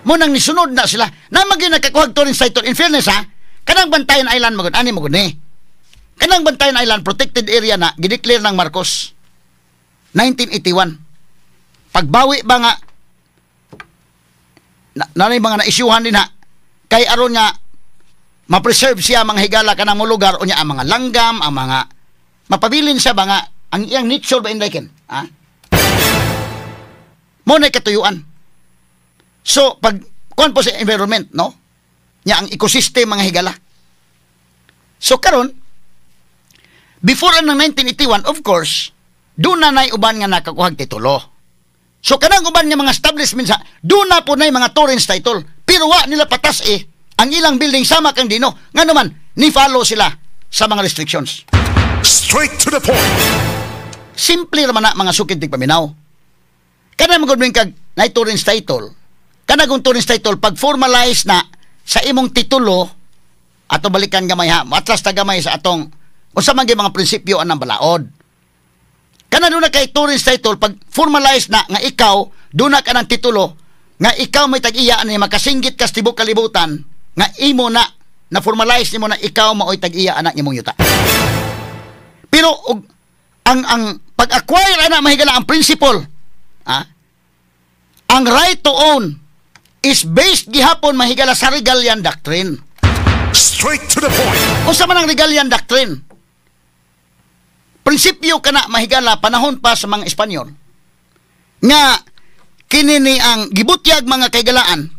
Mao nang nisunod na sila. Na maging nakakuhag Torrens title. In fairness ha, kanang Bantayan Island magod, ani magod ni. Kanang Bantayan Island, protected area na, gideclare ng Marcos. 1981. Pagbawi ba nga, na, na mga naisyuhan din ha, kay aron nga, ma-preserve siya, mga higala, kanang mo lugar, unya ang mga langgam, ang mga, mapabilin siya ba nga, ang iyang nature ba inday ken, ha? Mao na katuyuan. So, pag, kuan po sa environment, no? Nya ang ecosystem, mga higala. So, karon before ang 1981, of course, doon na na'y uban nga nakakuhag titulo. So, kanang uban nga mga establishment sa, doon na po na'y mga Torrens title. Pero wa nila patas eh, ang ilang building sama kang dino. Nga naman, ni follow sila sa mga restrictions. Straight to the point. Simple raman na, mga sukid tigpaminaw. Kana magud kag na Torrens title. Kana kung Torrens title pag formalize na sa imong titulo, ato balikan gamay ha, atras ta gamay sa atong unsa man gyud mga prinsipyo anang balaod. Kana doon na kay Torrens title, pag formalize na nga ikaw doon na ka ng titulo nga ikaw may tag-iya ani, makasinggit ka sa tibok kalibutan nga imo na na formalize nimo na ikaw maoy tag-iya anak imong yuta. Pero og, ang pag-acquire ana, mahigala, ang principle, ang right to own is based gihapon, mahigala, sa Regalian Doctrine. Straight to the point. Unsa man ang Regalian Doctrine? Prinsipyo kana, mahigala, panahon pa sa mga Espanyol nga kini ni ang gibutyag, mga kaigalaan,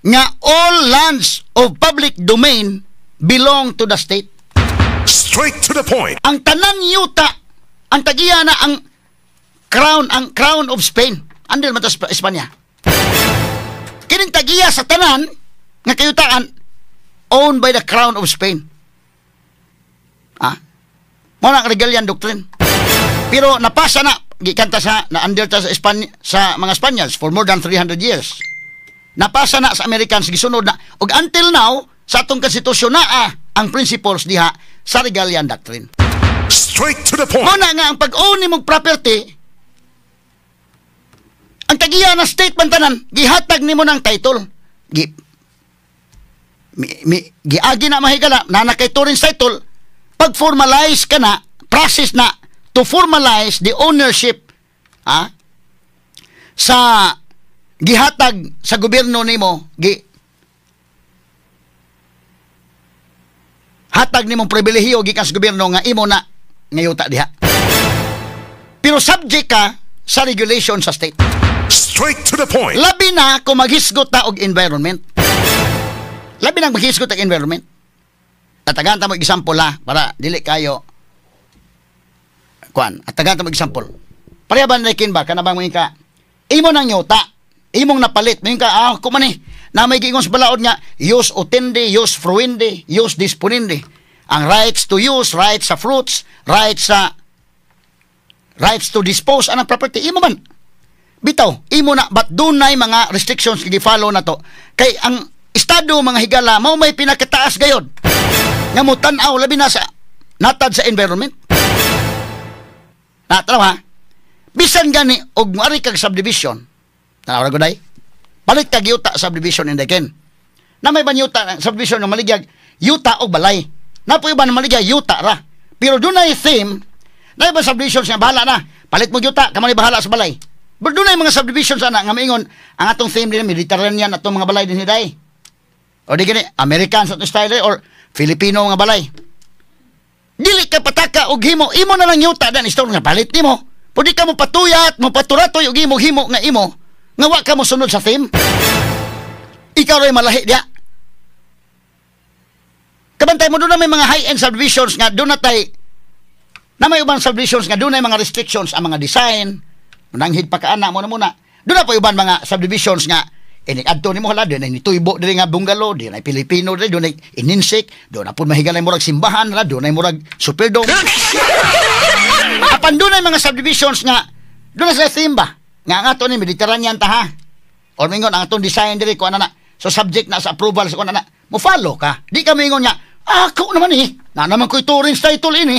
nga all lands of public domain belong to the state. Straight to the point. Ang tanan yuta, ang tagiya na ang crown, ang crown of Spain. Andil man ta sa Espanya. Kining tagiya sa tanan nga kayutaan owned by the crown of Spain. Mao na ang Regalian Doctrine. Pero napasa na gikan ta sa na under ta sa Espanya, sa mga Spaniards for more than 300 years. Napasa na sa Americans, gisunod na ug until now sa atong konstitusyon naa ang principles diha sa Regalian Doctrine. Straight to the point. Mao na nga ang pag-own nimong property, ang tagiya na state man tanan, gihatag nimo ng title. Gi mi, mi, giagi na, mahigala, na kay Torrens title, pag formalize ka na, process na to formalize the ownership sa gihatag sa gobyerno nimo, gi hatag nimong pribilehiyo gikan sa gobyerno nga imo na ngayuta diha. Pero subject ka sa regulation sa state. Straight to the point. Labi na kung maghisgot ta og environment. Labi na maghisgot og environment. Tatagan ta mo example ha, para dili kayo kuan. Atagan ta mo example. Pareha ba na ba kana bang mo ka imo nang yuta, imong napalit, mo ka kuman ni na may giingon sa balaod nga jus utendi, jus fruendi, jus disponendi. Ang rights to use, rights sa fruits, rights sa rights to dispose anang property imo man. Bitaw, imo na, but dunay mga restrictions nga gi-follow na to. Kay ang estado, mga higala, mao may pinakataas gayod nga mo tan-aw labi na sa natad sa environment. Na tanaw ha. Bisan gani og moari kag subdivision. Tanaw ra guday. Palit kag yuta subdivision in ken. Na may banyuta subdivision nga maligyag yuta og balay. Na po iba na maligyag yuta ra. Pero dunay theme na iba subdivisions nga bahala na. Palit mo yuta, kamo ni bahala sa balay. Pero dunay mga subdivisions ana nga maingon ang atong theme din Mediterranean atong mga balay din hiday. O di gani American sa atong style or Filipino nga balay. Dili ka pataka og himo, imo na lang yuta dan istorya nga palit nimo. Pwede ka mo patuyat, mo paturatoy og imo himo nga imo nga wa ka mo sunod sa theme. Ikaw ray malahi diya. Kabantay mo, doon na may mga high-end subdivisions nga doon na tay na may ubang subdivisions nga doon na mga restrictions ang mga design, nanghid pa ka ana mo na muna. Doon na po uban mga subdivisions nga Ini adto nimo hala doon ay nituybo diri nga bungalow, doon ay Pilipino diri, doon ay ininsik, doon na pud mahigalay murag simbahan, hala doon ay murag Superdome. Apan doon ay mga subdivisions nga doon na sa theme ba? Nga ang ato ni Mediterranean ta ha. Or mingon ang atong design diri ko ana na. So subject na sa approval sa kuan na. Mo follow ka. Di ka mingon nga ako naman eh. Na naman ko'y Torrens title ini.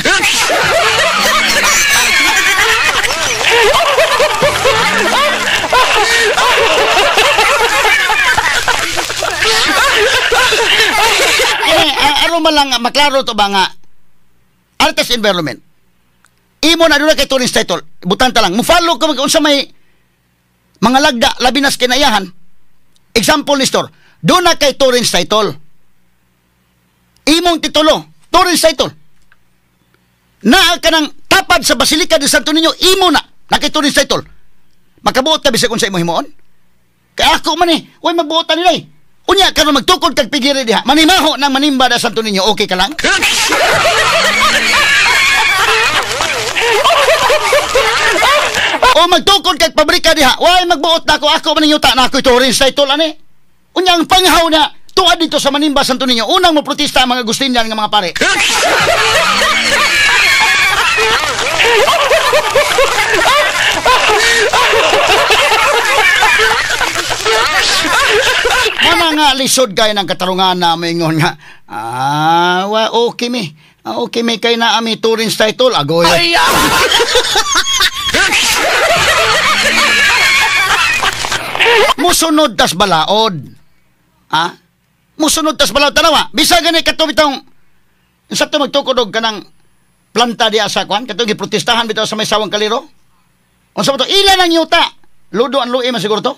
Aron man lang maklaro to ba nga artist environment. Imo na doon kay Torrens title. Butan ta lang. Mo follow ka unsa may mga lagda labi na sa kinayahan. Example ni store. Doon na kay Torrens title. Imong titulo, Torrens title. Naa ka ng tapad sa Basilica de Santo Niño, imo na na kay Torrens title. Makabuot ka bisag unsa imo himuon? Kay ako man eh, way magbuotan nila eh. Unya karon magtukod kag pigiri diha. Manimaho nang manimba da Santo Niño, okay ka lang? O magtukod kag pabrika diha, way magbuot na ako, ako man yuta na ako Torrens title ani. Unya ang panghaw na tuad dito sa Manimba Santo Niño, unang mo protesta ang mga Agustinian nga mga pare. Mana nga lisod kay ng katarungan na mingon nga wa okay mi. Okay mi kay na ami Torrens title agoy. Ay, musunod tas balaod. Ha? Musunod tas balaod tanawa. Bisag gani kato bitong sa to magtukod og kanang planta diha sa kwan katong giprotestahan bitaw sa may sawang kaliro. Unsa ba to? Ila nang yuta. Ludo ang lui man siguro to.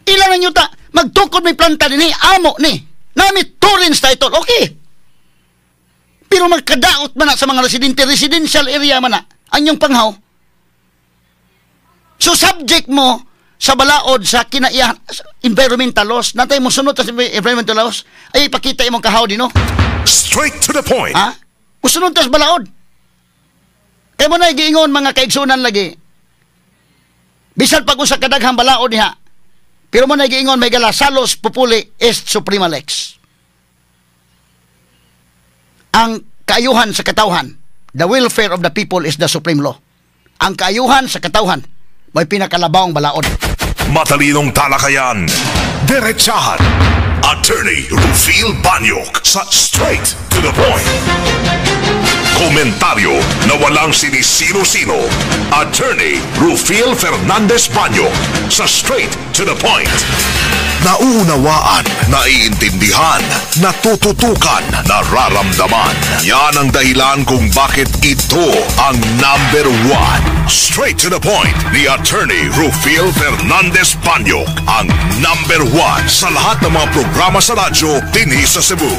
Ila nang yuta. Magtukod may planta dinhi, amo ni. Nami Torrens title. Okay. Pero magkadaot man na sa mga residente, residential area man na ang inyong panghaw. So subject mo sa balaod sa kinaiyahan environmental laws, natay mo sunod sa environmental laws, ay ipakita imong kahaw din, no? Straight to the point. Ha? Musunod ta sa balaod. Kaya mo na giingon mga kaigsunan lagi. Bisan pag usa kadaghang balaod niha, pero mo na giingon may gala salos populi est suprema lex. Ang kaayuhan sa katawhan, the welfare of the people is the supreme law. Ang kaayuhan sa katawhan may pinakalabawang balaod. Matalinong talakayan, diretsahan. Attorney Rufil Banyok sa Straight to the Point. Komentaryo na walang sinisino-sino. Attorney Rufil Fernandez Banyok sa Straight to the Point. Nauunawaan, naiintindihan, natututukan, nararamdaman. Yan ang dahilan kung bakit ito ang number one. Straight to the Point ni Attorney Rufil Fernandez Banyok, ang number one sa lahat ng mga programa sa radyo dinhi sa Cebu.